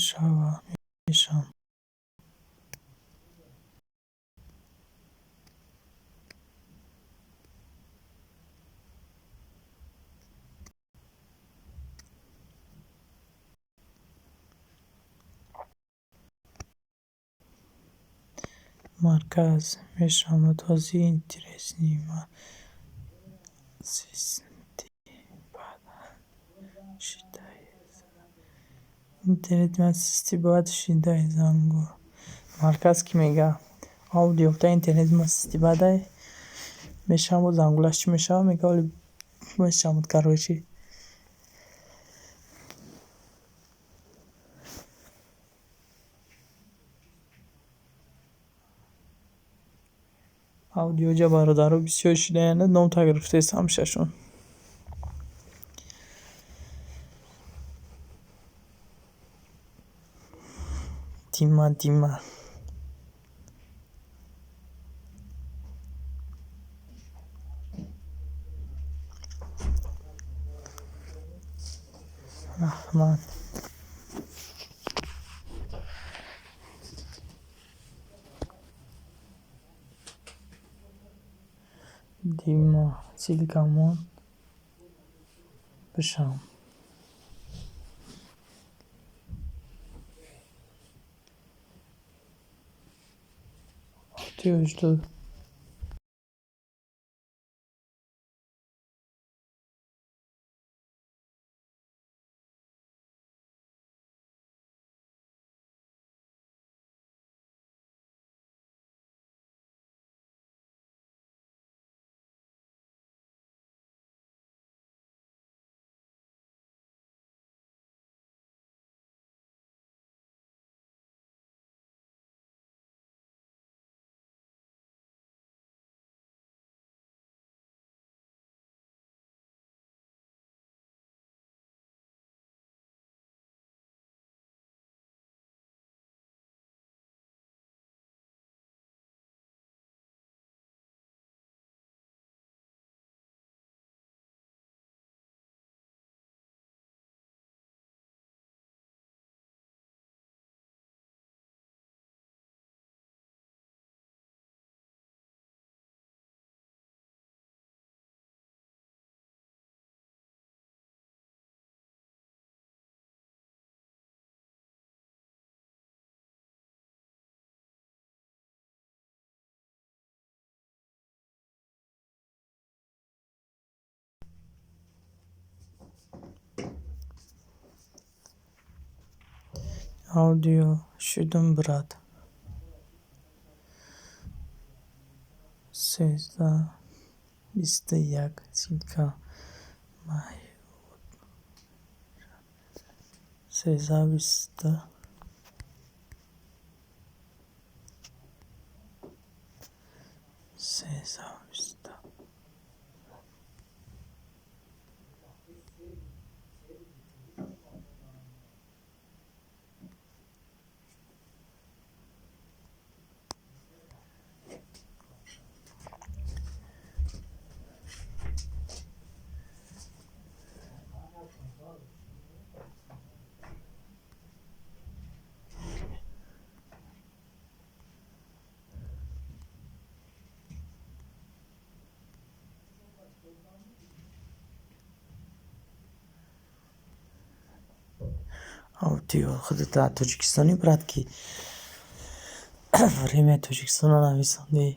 Шава мешавам. Марказ мешавад ҳози интересни масти бад шидай. Интернет масти бад шидай зангу. Марказ ки мега аудио та интернет масти бадай мешавад, зангулаш чӣ мешавад, мега оли мешавад, короче. Аудиоҷа бародаро бисёр шидаянд, ном тагирифтест ҳамшашон. Дима, Дима. Раҳмат. Дима, ссылкамон бишавам. Аудио жду. Аудио шудум, брат. 13:21 ссылка. 13:22. 13:22. Аудио худат дар Тоҷикистонӣ, брат, ки время Тоҷикистонро нависондӣ.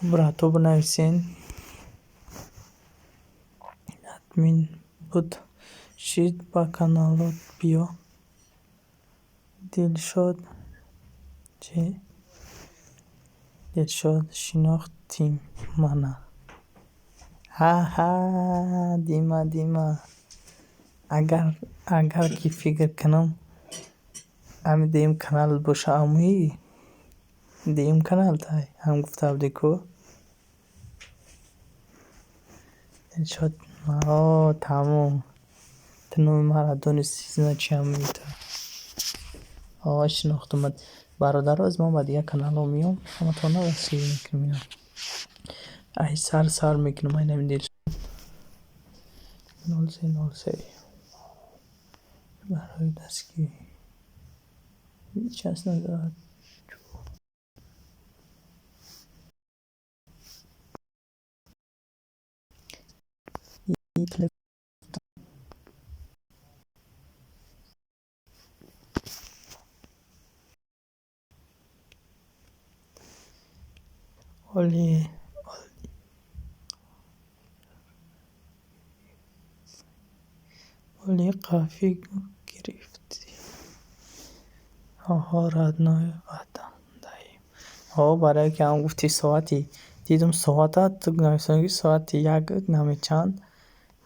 Брато, бинависен. Админ буд шид, ба каналот биё. Дилшод чи? Дилшод, шинохтим мана. Ҳа, Дима, Дима, агар ки фикр кунам, ҳами дуюм канал боша, амуи дуюм канал тай ҳам гуфта будӣ ку. Дилшод, о, тамом, ту номи маро донисти, значит, ҳамин та. О, шинохтумат, бародаро. Аз ман ба дигар каналҳо меём, ҳаматонро дастгирӣ мекунам. Ай сар сар мекунам. Ай нами Дилшод 0303 барои дастгирӣ ҳеҷ кас надорад. Оли қафӣ гирифтӣ. Оҳо, родной, ватандаем. О, барое ки ҳам гуфтӣ, соати дидум, соата ту нависонӣ, соати як намечанд.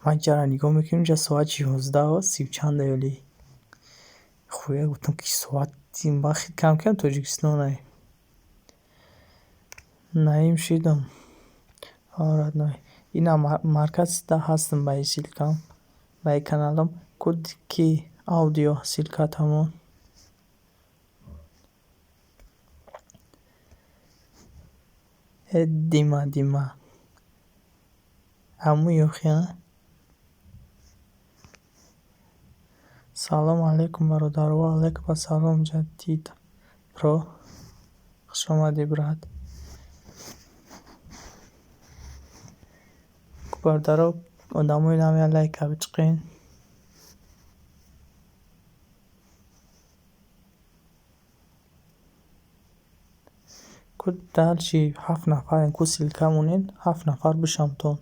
Ман ҷара нигоҳ мекунем, инҷа соати 11-у сию чанд оли. Хуя, гуфтам, ки соати ман хел кам кардам, Тоҷикистонай. Наим шидам. О, родной. Ина марказ да ҳастам ба ин ссылкам, ба ин каналам. Куд ки аудио ссылка тамом. Э, Дима, Дима. Ҳамуи охи, а? Салом алейкум, бародар. Ва алейкум ассалом, ҷадид бро. Хуш омадӣ, брат. Бародаро, одамои намеян, лайка бичиқен. Ку дальше ҳафт нафарем, ку ссылка монед, ҳафт нафар бишамтон.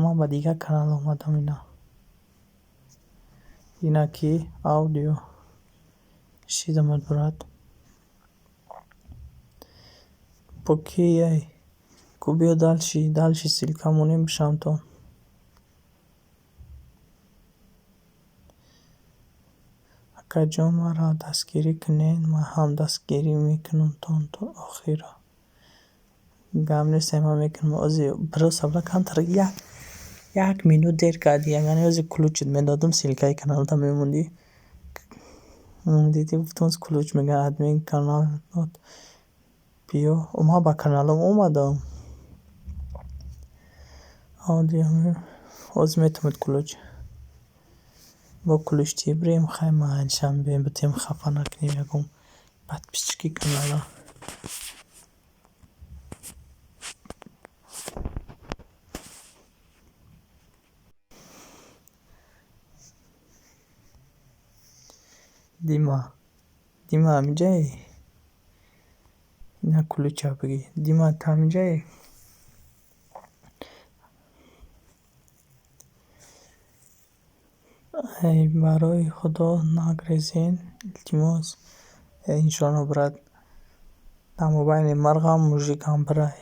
Ман ба дигар канал омадам ина. Ина ки аудио шидамад, брат. Бо кияй? Ку биё дальше, дальше ссылка монем, бишамтон. Акаҷон, маро дастгирӣ кунед, ман ҳам дастгирӣ мекунамтон то охира. Гап нест, ман мекунам. Ози просто бла камтар як минут дер кардӣ. Агар ози ключ ит медодам, ссылка и каналта мемондӣ. Дидӣ, гуфтам ключ мега админ каналот биё. Ман ба каналам омадам. Ҳозир метавонед ключ. Бо ключ тибрем, хай майли битем, хафа накунем ягон подписчики канала. Дима, Дима, ҳамиҷае? Ина ключ а бигӣ. Дима, ту ҳамиҷае? Ай, барои Худо нагрезен, илтимос. Иншоалло, брат. Дар мобайни марғам мужикам бирай.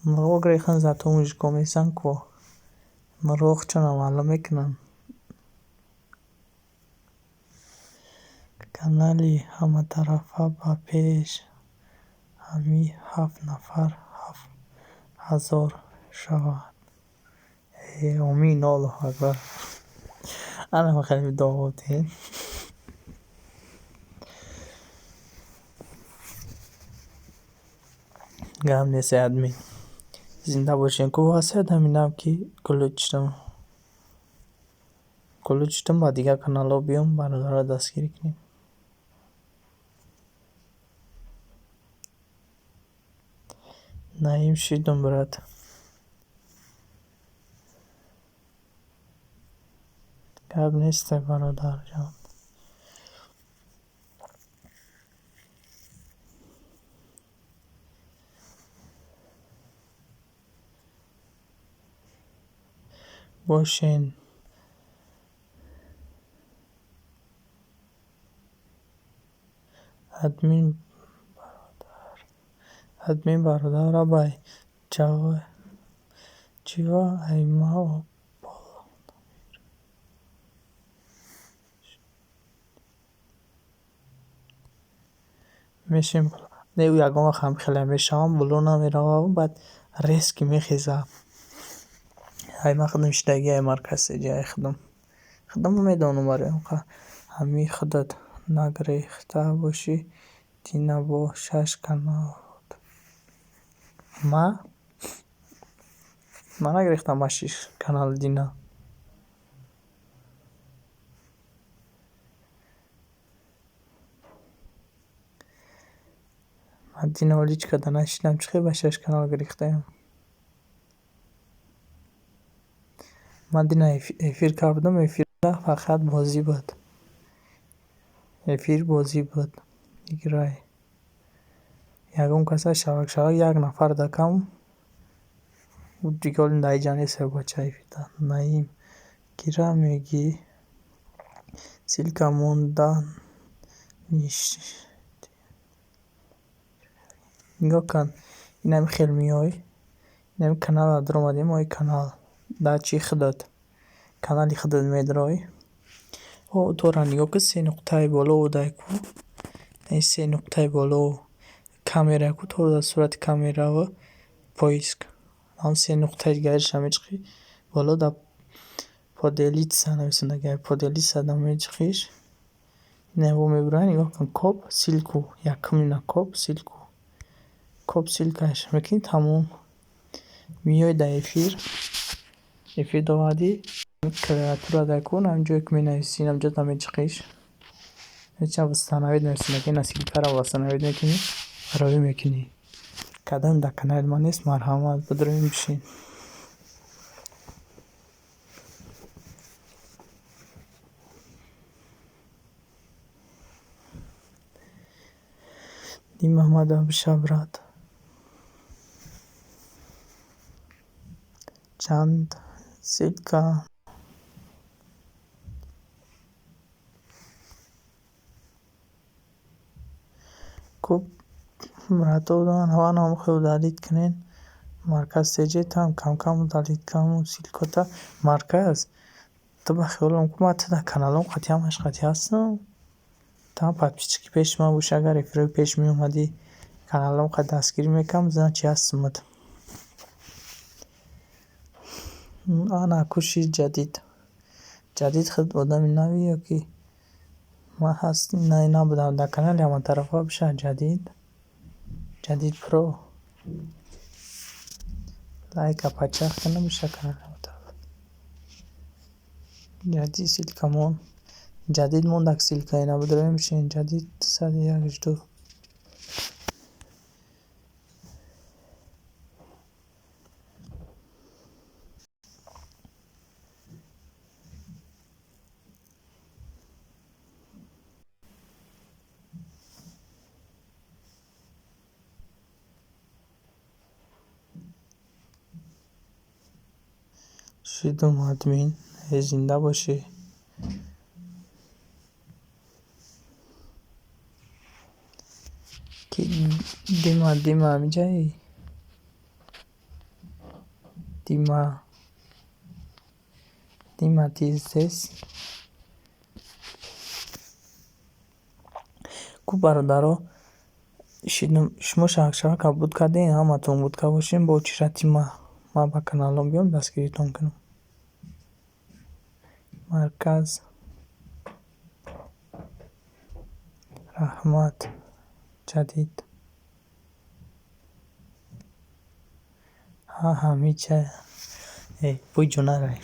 Мурғо гирехтан, зато мужико местан ку. Мурғо худшона маълум мекунанд. Канали ҳаматарафа ба пеш, ҳами ҳафт нафар 7000 шавад. Омин, Аллоҳу акбар. Ана хеле дуо диҳед. Гап нест, админ. Зинда бошед. Ку ҳастед ҳаминам ки ключ там. Ключ там ба дигар каналҳо биём, бародарро дастгирӣ кунем. Наим шидум, брат. Гап несте, бародарҷон. Бошен. Админ бародар. Админ бародар, абай. Чива ай ма боло мешем. Не, ӯ ягон вақт ҳам хеле мешавам, боло намеравам, баъд резко мехеза. Ай ман худам шидагӣ, ай марказ ҷай худам. Худам медонам, барои ҳами худат нагрехта бошӣ, Дина бо шаш канал. Ма? Ман нагирехтам ба шиш канали Дина. Ман Дина личка да нашидам, чӣ хел ба шаш канал гирехтаям? Ман Дина эфир кардам, эфирда фақат бозӣ буд. Эфир бозӣ буд. Играй. Ягон каса шавак шавак як нафар да кам. Дига дар иҷа нест бача эфирда. Наим, кира мегӣ? Ссылка монда ниш. Нигоҳ кун, инами хел меой. Инами канала даромадем, ои канал. Дар чӣ худат? Канали худат медарои. О, тора нигоҳ кун, се нуқтаи боло дай ку. Ин се нуқтаи боло камера ку, то дар сурати камераву поиск. Ҳам се нуқтаи дигариша мечиқӣ, боло дар поделиться нависондагиай, поделиться да мечиқиш. Инаво мебурай, нигоҳ кун, коп ссылку, якум ина коп ссылку. Коп ссылка ш мекунӣ, тамом. Меои дар эфир. Эфир довардӣ, клавиатура дар кун, ҳамин ҷое ки менависӣ, инам ҷота мечиқиш. Ҳеча восстановить нависондагӣ, ина ссылка ро восстановить мекунӣ, роӣ мекунӣ. Кадом дар канали ман нест, марҳамат, бидароем, бишин. Дима омада биша, брат. Чанд ссылка. Ку брато ҳаванам хел удалить кунед. Марказ теҷе там кам-кам удалить кам ссылкота. Марказ, ту ба хиёлам ку ман ту дар каналом қатъи ҳамаш қатъи ҳастам. Там подписчики пеши ман боши, агар эфирҳои пеш меомадӣ, каналом қад дастгирӣ мекардам, значит ҳастимат. Ана кӯши ҷадид. Ҷадид худ одами нави ё ки ман ҳаст набудам дар канали ҳаматарафа биша ҷадид. Ҷадид про. Лайка пачах кана биша канали ҳаматарафа. Ҷадид ссылка мон. Ҷадид мондак ссылка ина бидроем бишин ҷадид 101 жду. Шидум админ, зинда бошӣ. Ки Дима, Дима ҳамиҷаи? Дима. Дима, ты здесь? Ку бародаро, шидум шумо шавака буд кардем, ҳаматон буд карда бошем, бо чирати ма. Ман ба каналом биём дастгиритон кунам. Марказ. Раҳмат. Ҷадид. Ҳа ҳамиҷа. Э, бӯй ҷонарай.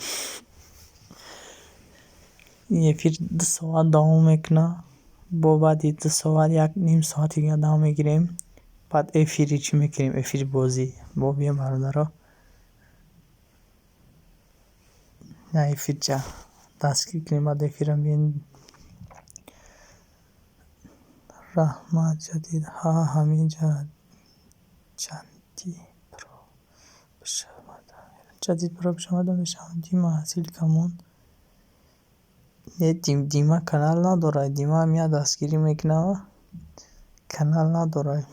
Ин эфир 2 соат давом мекунад. Бо баъди 2 соат як ним соати дига давом мегирем. Баъд эфири чӣ мекунем? Эфири бозӣ. Бо биём бародаро. На эфирча дастгир кунем, баъд эфирам биён. Раҳмат ҷадид. Ҳа ҳамиҷа ҷанди про ҷадид про бишавада мешавам. Дима ссылка мон. Не, Дима канал надорад. Дима меяд дастгирӣ мекунад. Канал надорад.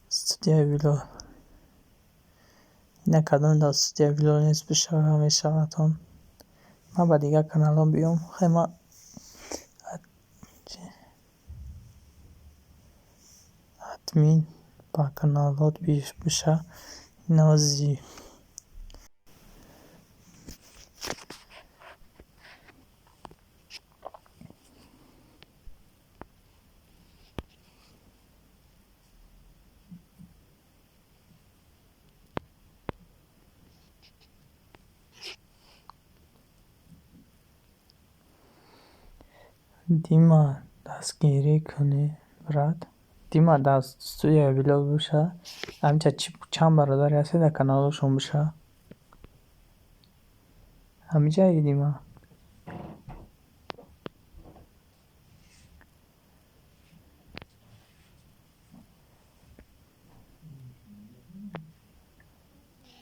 Студияи Билол. Ина кадом дар студияи Билол нест бишава мешавадон. Ман ба дигар каналҳо биём. Хай ман админ ба каналҳот биша. Инази Дима дастгирӣ кунӣ, брат. Дима дар студияи Билол биша. Ҳамиҷа чанд бародаре ҳастед дар каналҳошон биша. Ҳамиҷаи Дима.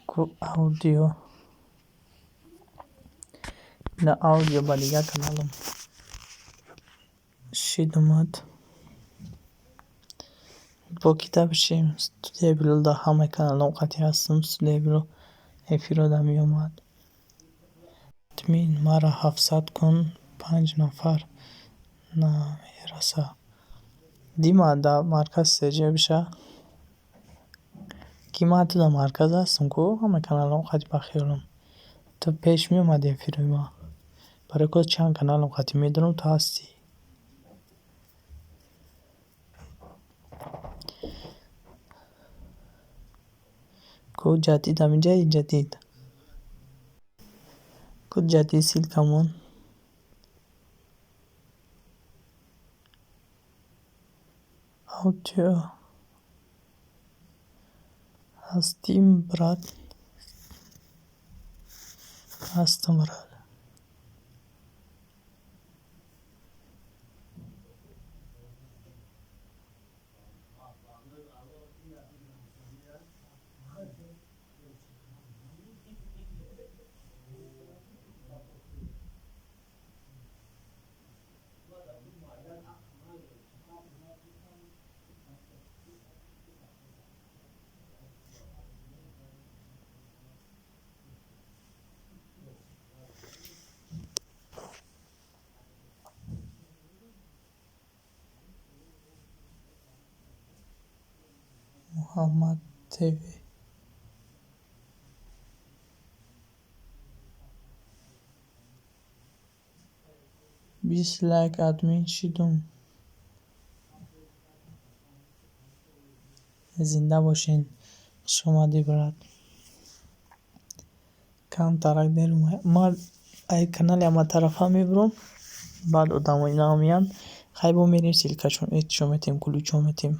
Ку аудио. На аудио ба дигар каналам. Шид омад. Бо кита бишем. Студияи Билол дар ҳамаи каналҳом қатъи ҳастам. Студияи Билол эфирҳо меомад. Админ маро 700 кун, панҷ нафар намераса. Дима дар марказ теҷа биша. Ки ман ту дар марказ ҳастам ку ҳамаи каналҳом қатъи ба хиёлам. Ту пеш меомадӣ эфирҳои ман. Барои ко чанд каналам қатъи медонам ту ҳастӣ. Ку ҷадид ҳамиҷаи ҷадид. Ку ҷадид ссылка мон. Аудио. Ҳастим брат. Ҳастам брат. Муҳаммад ТВ. 20 лайк админ шидум. Зинда бошен. Хуш омадӣ, брат. Камтарак дер ма ай канали ҳаматарафа мебурам, баъд одамои нав меянд. Хай, бо мерем, ссылкашон этишон метем, ключо метем.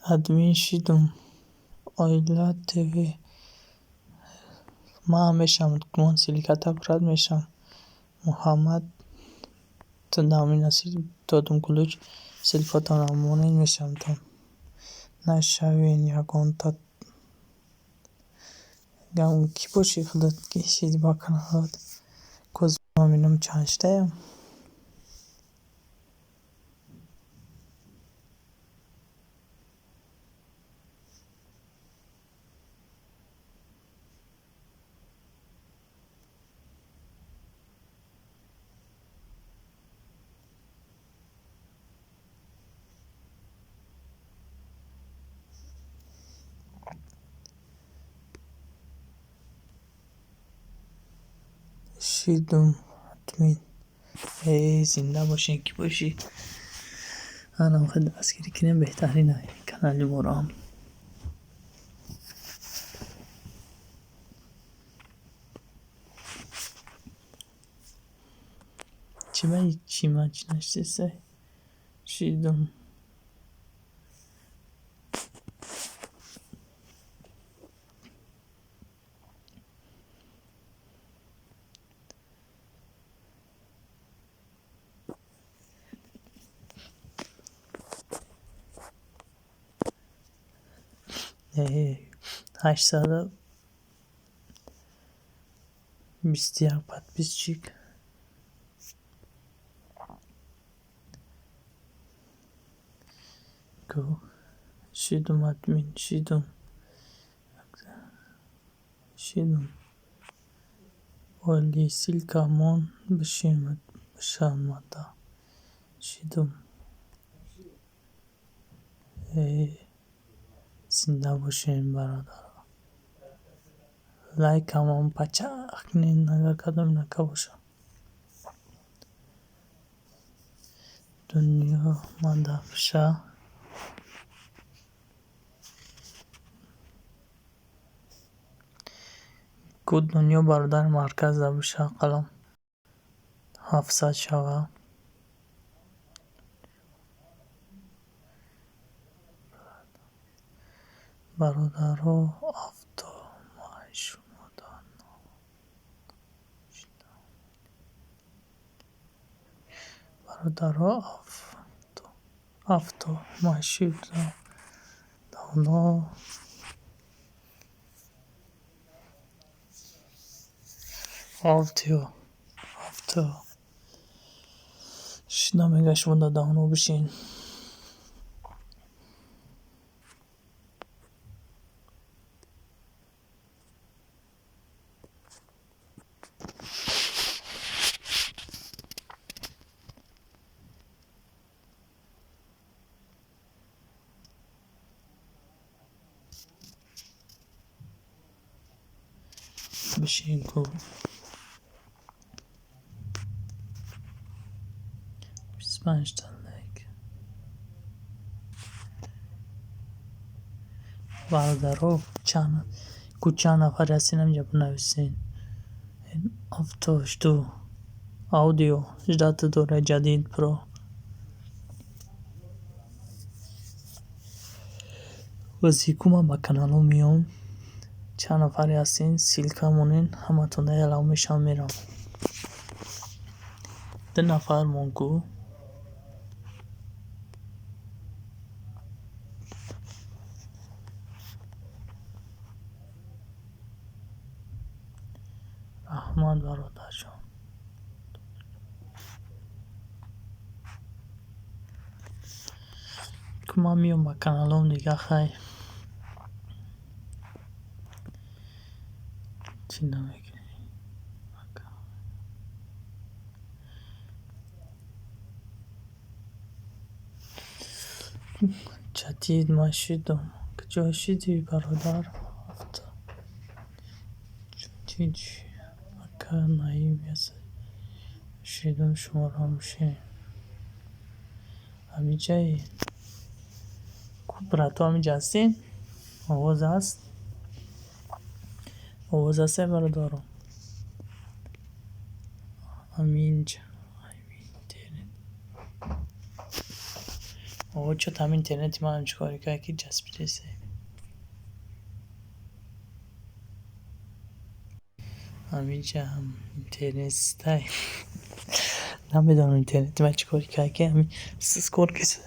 Админ шидум. Оила ТВ. Ман мешавам, мон ссылката, брат, мешавам. Муҳаммад, ту дамина додум ключ, ссылкатонам монед, мешавам то. Нашавен ягонта гам кӣ бошӣ худат, ки шиди ба каналат. Коз минам чанд штаям. Шидум админ. Э, зинда бошен, кӣ бошӣ? Анам хел дастгирӣ кунем, беҳтарин канали моро. Чӣ ба чӣ ман чӣ наштесай? Шидум. 821 подписчик. Шидум админ, шидум. Шидум. Оли ссылка мон бишамада. Шидум. Зинда бошен, бародар. Лайкамон пачақ кунед, агар кадоме нака боша. Дунё мадафша. Ку дунё, бародар, марказда биша, қалам 700 шава. Бародаро, авто бародаро, автомашина давно авто авто шина мега, шумо давно бишин. Бишин ку. 25та лайк. Бародаро, чанд ку чанд нафари ҳастин, ҳаминҷа бинависен. Авто жду. Аудио ждать дора ҷадид про. Вазику ман ба каналҳо меом. Чанд нафаре ҳастин, ссылка монен, ҳаматон ялав мешавам, меравам. Ду нафар мон ку. Раҳмат, бародарҷон. Ку ман меом ба каналҳом дига, хай. Бозӣ намекунӣ, ака? Ҷадид, ман шидам. Куҷо шидӣ, бародар? Ҷадид, ака Наим, шидам, шуморо ҳамшин. Ҳамиҷаи? Ку, брато, ҳамиҷа ҳастин? Овоз ҳаст? Овоз ҳасте, бародаро? Ҳаминҷа интернет. О, чё там, интернети манам чӣ кор кард, ки ҷаспидесе? Ҳаминҷа ҳам интернет стай. Намедонам, интернети ман чӣ кор кард, ки ҳамин сиз кор киса.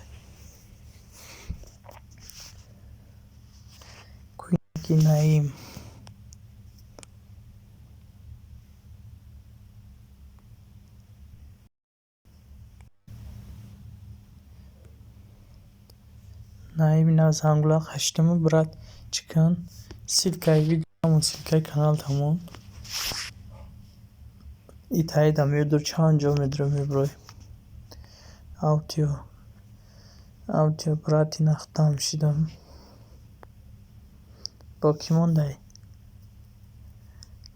Ки Наим. Наим, ина зангулак ҳаштуму, брат, чӣ кун? Ссылкаи видео, ссылкаи канал тамом. И таида меёду, чанд ҷо медро меброй. Аудио. Аудио, брат, ина худам шидам. Бо кӣ мондай?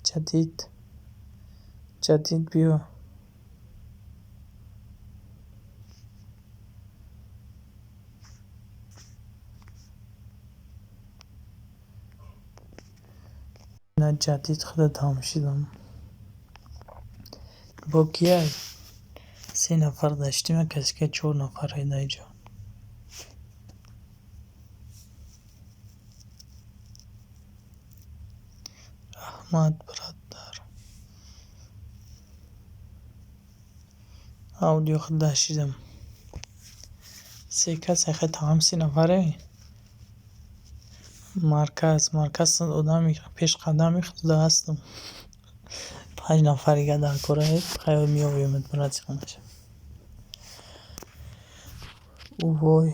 Ҷадид. Ҷадид, биё. Ина Ҷадид, худат ҳам шидам. Бо кияй? Се нафар даштим, касе чор нафар дар ҷо. Раҳмат, брадар. Аудио худ дашидам. Се кас хай, тамом, се нафаре. Марказ, марказ, одами пешқадами худа ҳастам. Панҷ нафарига дар кораед. Хай, меоёмед, брат, маша. Увой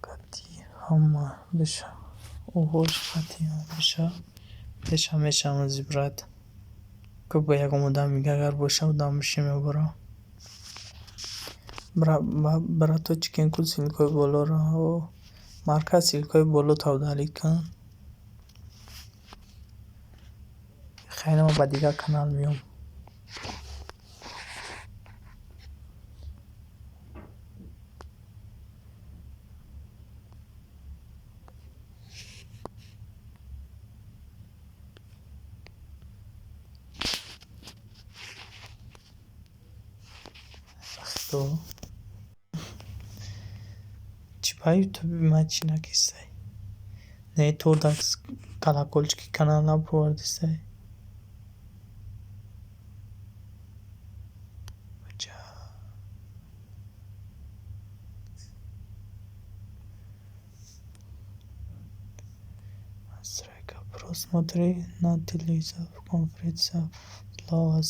қати ҳама биша. Увош қати ҳама биша. Пеша мешавам ози, брат. Ку бо ягон одам дига агар боша, одам бишем ё баро. Брато, чӣ кун, ку ссылкаи болоро. Марказ, ссылкаи боло удалить кун. Хайр, ман ба дигар канал меом. Худо. Чӣ ба ютуби ман чӣ накистай? Не, то дар колокольчики канал набуровардистай. Бача. Настройка просмотры на телевизор, конференция, слова.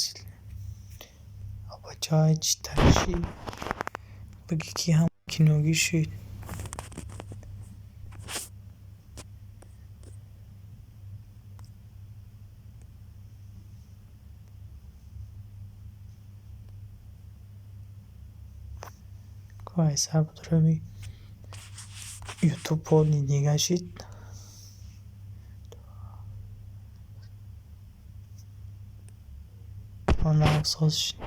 Бача, чӣ таши? Бигӣ, ки ҳам киногӣ шид. Ку ай сар будроми ютуб полный дига шид. Соз шид.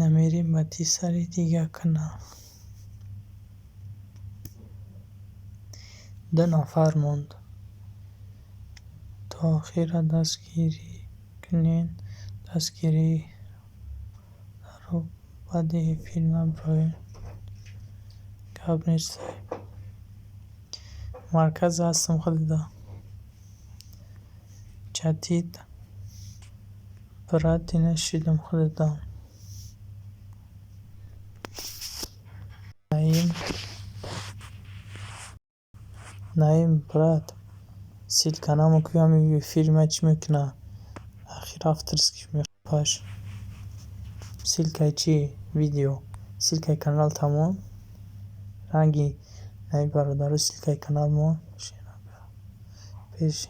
Намерим ба сари дигар канал. Ду нафар монд. То охира дастгирӣ кунед, дастгириро баъди эфир наброед. Гап нестай. Марказ ҳастам худида. Ҷадид. Брат, ина шидам худида. Наим. Наим, брат. Ссылка намо, ку ҳами эфири ман чӣ мекуна? Ахир авторский мепаш. Ссылкаи чӣ? Видео. Ссылкаи канал тамом. Ранги наи бародаро, ссылкаи канал мон. Пеш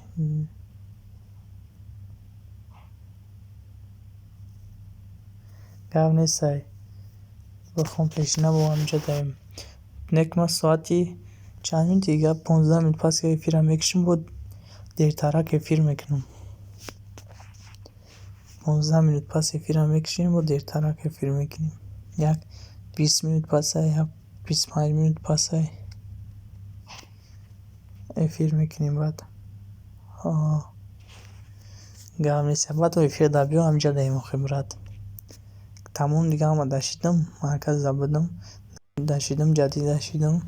гап нестай. Бихом пешина бо ҳаминҷа даем. Нек ма соати чанд минути дига, 15 минут пас эфирам мекушем, бо дертарак эфир мекунам. 15 минут пас эфирам мекушем, бо дертарак эфир мекунем. Як 20 минут пасай, як 25 минут пасай эфир мекунем баъд. Гап нест. Баъд эфир дар биё, ҳаминҷа даем охи, брат. Тамом, дига ҳама дашидам, марказа будам. Дашидам, ҷадид дашидам.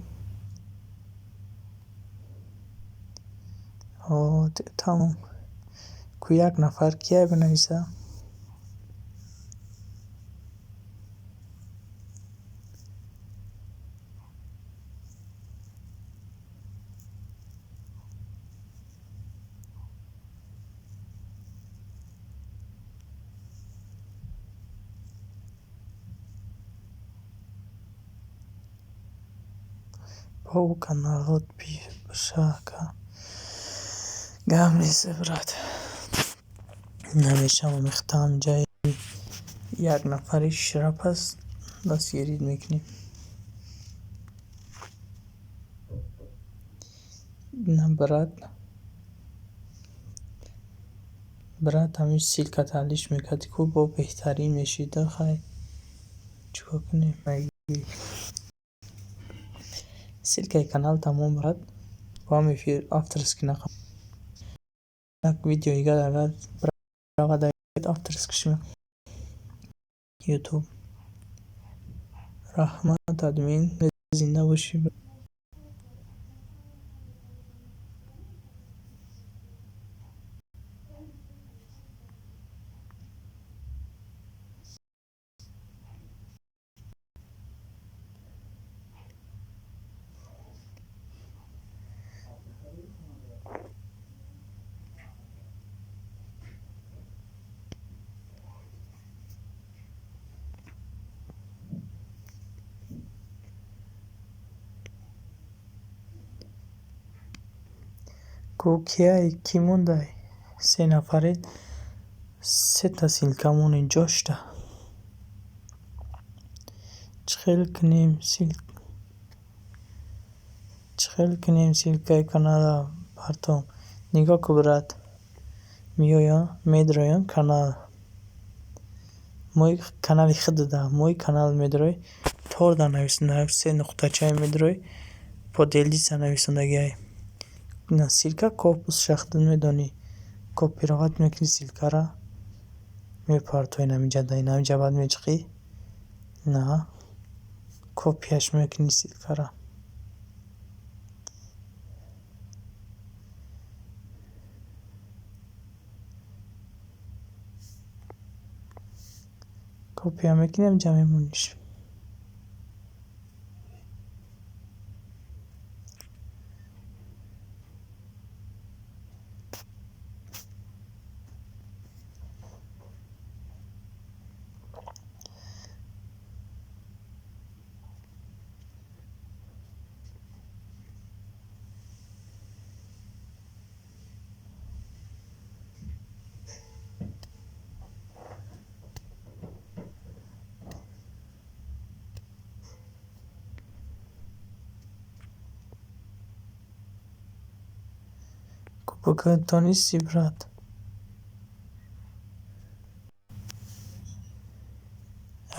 Тамом. Ку як нафар кия бинависа? Бо ӯ каналот биша, ака. Гап нест, брат. Намешавам мехтам ҷаи як нафари ширап аст, дастгирӣ мекунем. На, брат. Брат, ҳамин ссылка таҳлиш мекарди ку, бо беҳтарин мешид. Хай, чӣ кор кунем? Ссылкаи канал тамом, брат. Бо ҳам эфир авторский нақаб. Як видео дигар агар равад, авторскиш Ютуб. Раҳмат, админ, зинда бошӣ. Ку кияй, кӣ мондай? Се нафаред, сета ссылка монед ҷошта. Чӣ хел кунем, чӣ хел кунем ссылкаи канала партом? Нигоҳ ку, брат. Меоям, медроям канал. Мои канали худда, мои канал медрои, торда нависонда, се нуқтачае медрои, поделиться нависондагиай. На ссылка копус шахтан медонӣ. Копировать мекунӣ ссылкара, мепартои намиҷа, намиҷа баъд мечиқӣ. На, копияш мекунӣ ссылкара. Копия мекунӣ, ҳаминҷа мемониш. Тонисти, брат?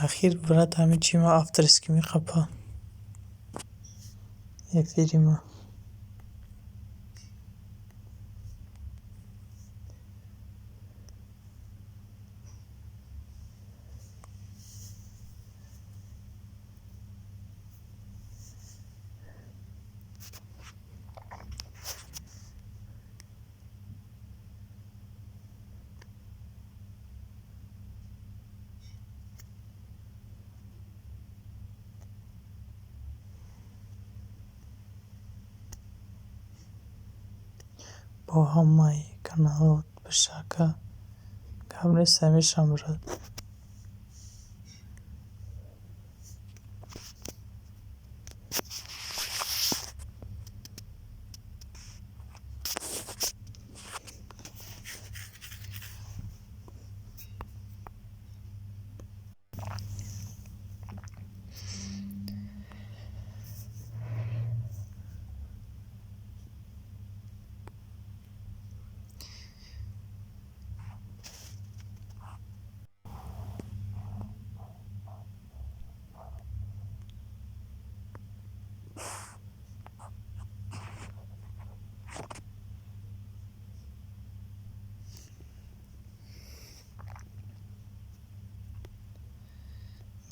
Ахир, брат, ҳамин чи ма авторский меқапа. Эфири ма. Бо ҳамаи каналот биша, ака. Гап нест, мешавам, брат.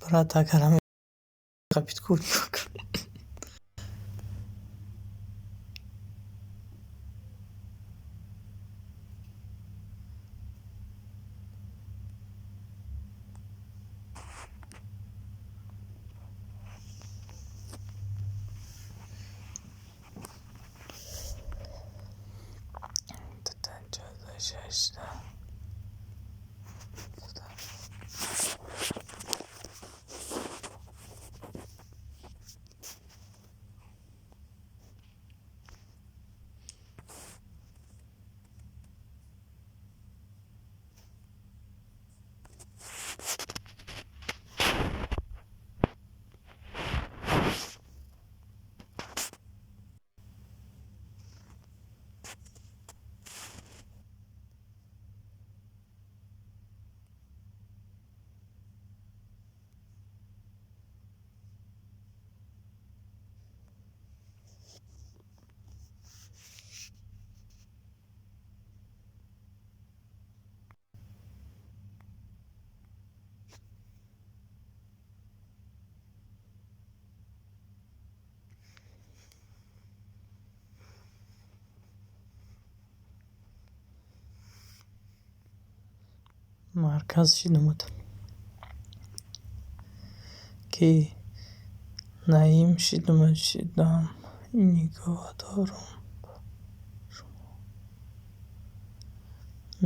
Брат, агар ҳаме қапид ку. Марказ шидумад. Ки Наим шидумад, шидам, нигоҳ дорум.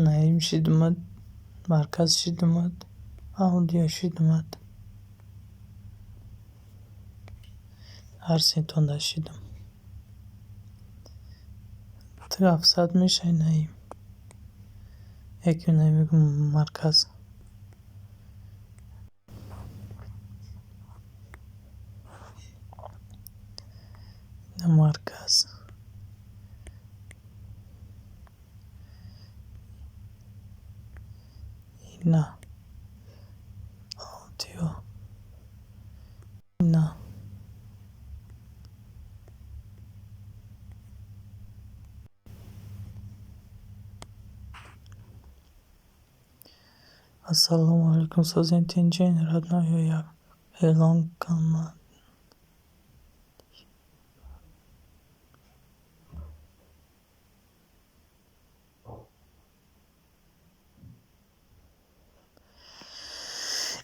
Наим шидумад, марказ шидумад, аудио шидумад. Ҳар сетонда шидум. Ту 700 мешавӣ, Наим. Яке Наим мегӯм, марказ. Марказ. Ина. Аудио. Ина. Ассалому алайкум, созен, тинҷен, родной, як эълон кунад.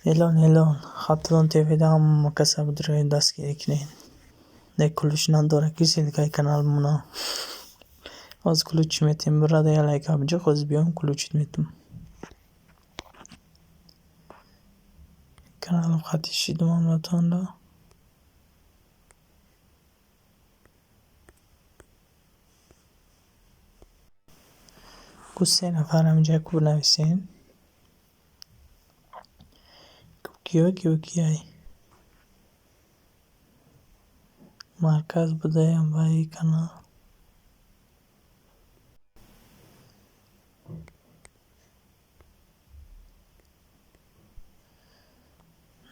Эълон, эълон. Хатлон ТВ-да ҳама каса бидроед, дастгирӣ кунед. Не, ключ надора, ки ссылкаи канал мона. Ҳозир ключ метем, брада, я лайка биҷо, ҳозир биём, ключит метум. Каналам хати шидум ҳаматонда. Ку се нафар ҳаминҷа ку нависен. Киё, киё, кияй. Марказ будаям ба и канал.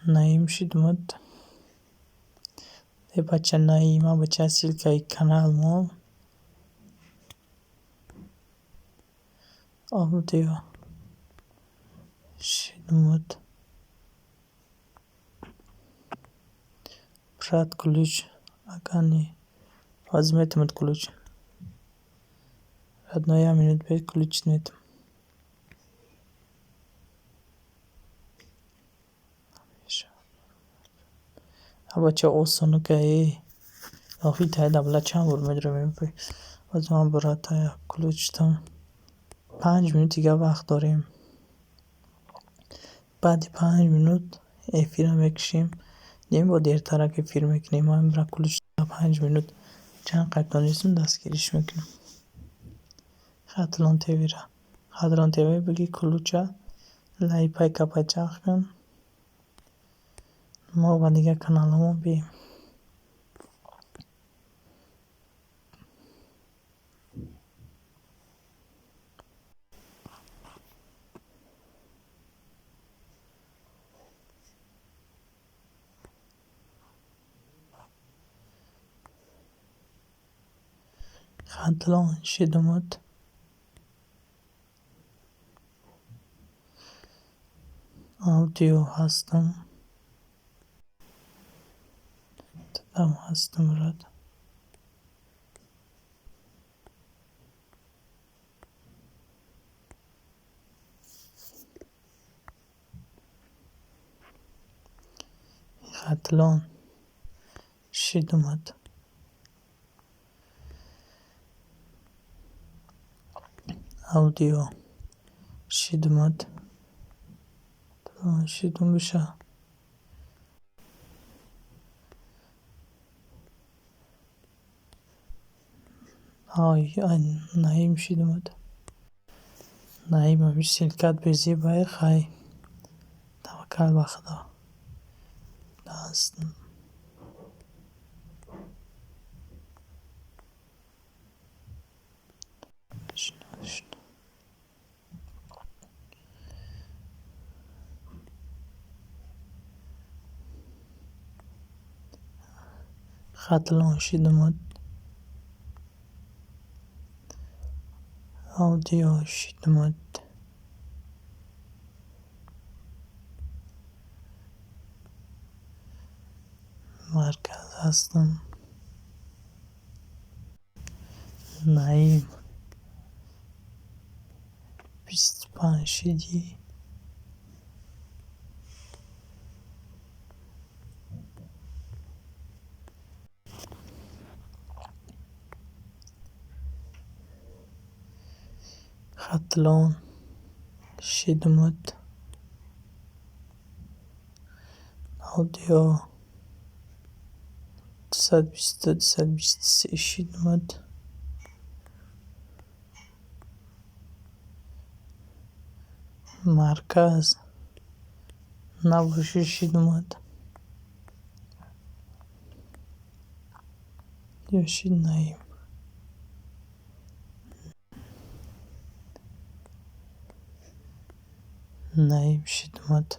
Наим шидумад. Э, бача Наима, бача, ссылкаи канал мо. Аудио шидумад. Брат, ключ агани. Ҳозир метумад ключ. Родной, як минут бед, ключ метум. Бача, осону ка э. Охи тай давла чанд бор медроем. Ҳозир ман брата як ключ там. 5 минут дига вақт дорем. Баъди 5 минут эфирро мекушем. Нем бо дертарак эфир мекунем. Ман бира ключ 5 минут чанд қайд донистам, дастгириш мекунам. Хатлон ТВ-ра. Хатлон ТВ биги, ключа лайпай капачақ кун. Мо ба дигар каналҳомо бием. Хатлон шидумуд. Аудио ҳастам. Там ҳастам, брат. Хатлон шид омад. Аудио шид омад. Шидум биша. Наим шид омад. Наим ҳамиш ссылка т безебай, хай, таваккал ба Худо. Ҳастам. Хатлон шид омад. Аудио шид омад. Марказ ҳастам. Наим 25 шидӣ. Хатлон шид омад. Аудио 222, 223 шид омад. Марказ набошӣ шид омад. Ё шид Наим. Наим шид омад.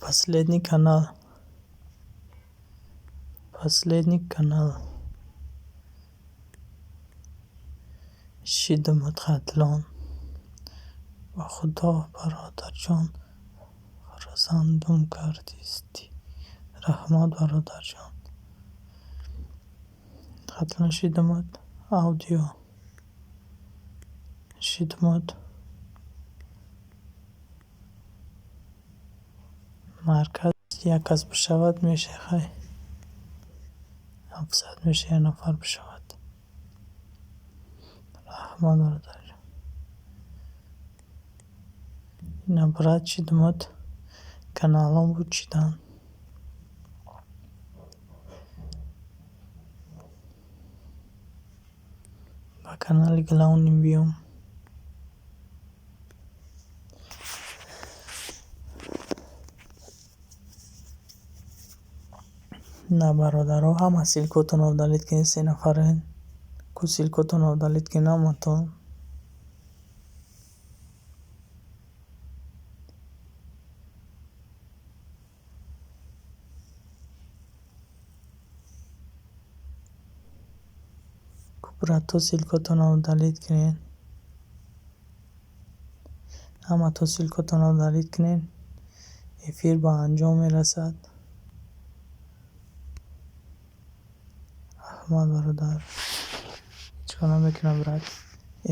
Последний канал. Последний канал. Шид омад Хатлон. Ба Худо, бародарҷон, фарзандум кардистӣ. Раҳмат, бародарҷон. Хатлон шид омад. Аудио шид омад. Марказ як кас бишавад, меша, хай. 700 меша, як нафар бишавад. Раҳмат, бародарҷон. Ина, брат, шид омад. Каналҳо буд чидан. Ба канали главный биём. На, бародаро, ҳама ссылка отонро удалить кунед, се нафарен. Ку ссылка отонро удалить кунед ҳаматон. Ку, брат о, ссылка отонро удалить кунед. Ҳаматон ссылка отонро удалить кунед. Эфир ба анҷом мерасад. Раҳмат, бародар. Ҳеҷ кор намекунам, брат.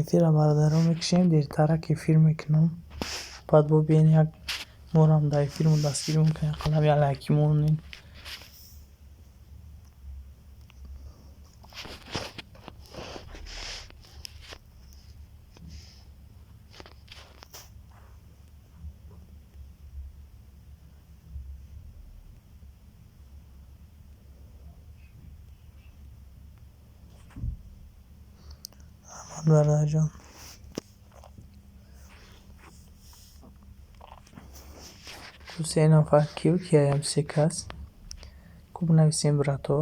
Эфирро, бародаро, мекушем, дертарак эфир мекунам. Баъд бо биен, як морам дар эфирмон дастгирӣ мекунем, қалам як лайки монем. Раҳмат, бародарҷон. Ку се нафар кию кияям, се кас? Ку бинависем, брат о.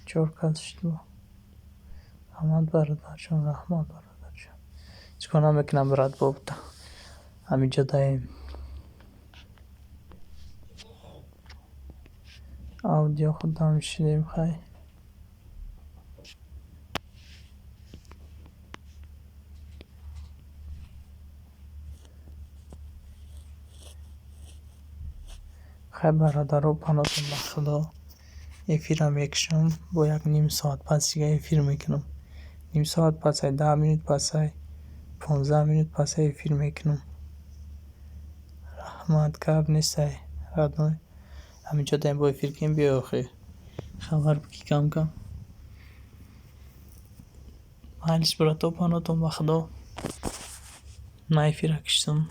Чор кас шуд. Раҳмат, бародарҷон, раҳмат, бародарҷон. Чӣ кор намекунам, брат, бобта. Ҳаминҷо даем. Аудио худам шидем, хай. Хай, бародаро, панотон ба Худо. Эфирам мекушам, бо як ним соат пас дига эфир мекунам. Ним соат пасай, 10 минут пасай, 15 минут пасай эфир мекунам. Раҳмат, гап нестай, родной. Ҳаминҷо даем, бо эфир кунем, биёй охи. Хабар бикӣ кам-кам. Майлиш, брато, панотон ба Худо. Ман эфира киштам.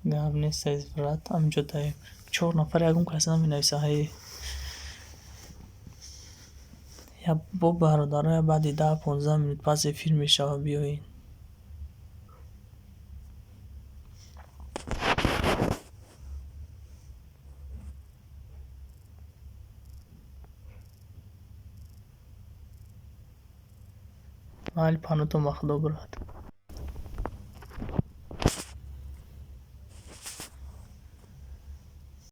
Гап нестай, брат, ҳаминҷо даем. Чор нафар, ягон кас наменависа, ҳай. Я бо бародаро, я баъди 10-15 минут пас эфир мешавад, биёед. Майли, панотон ба Худо, брат.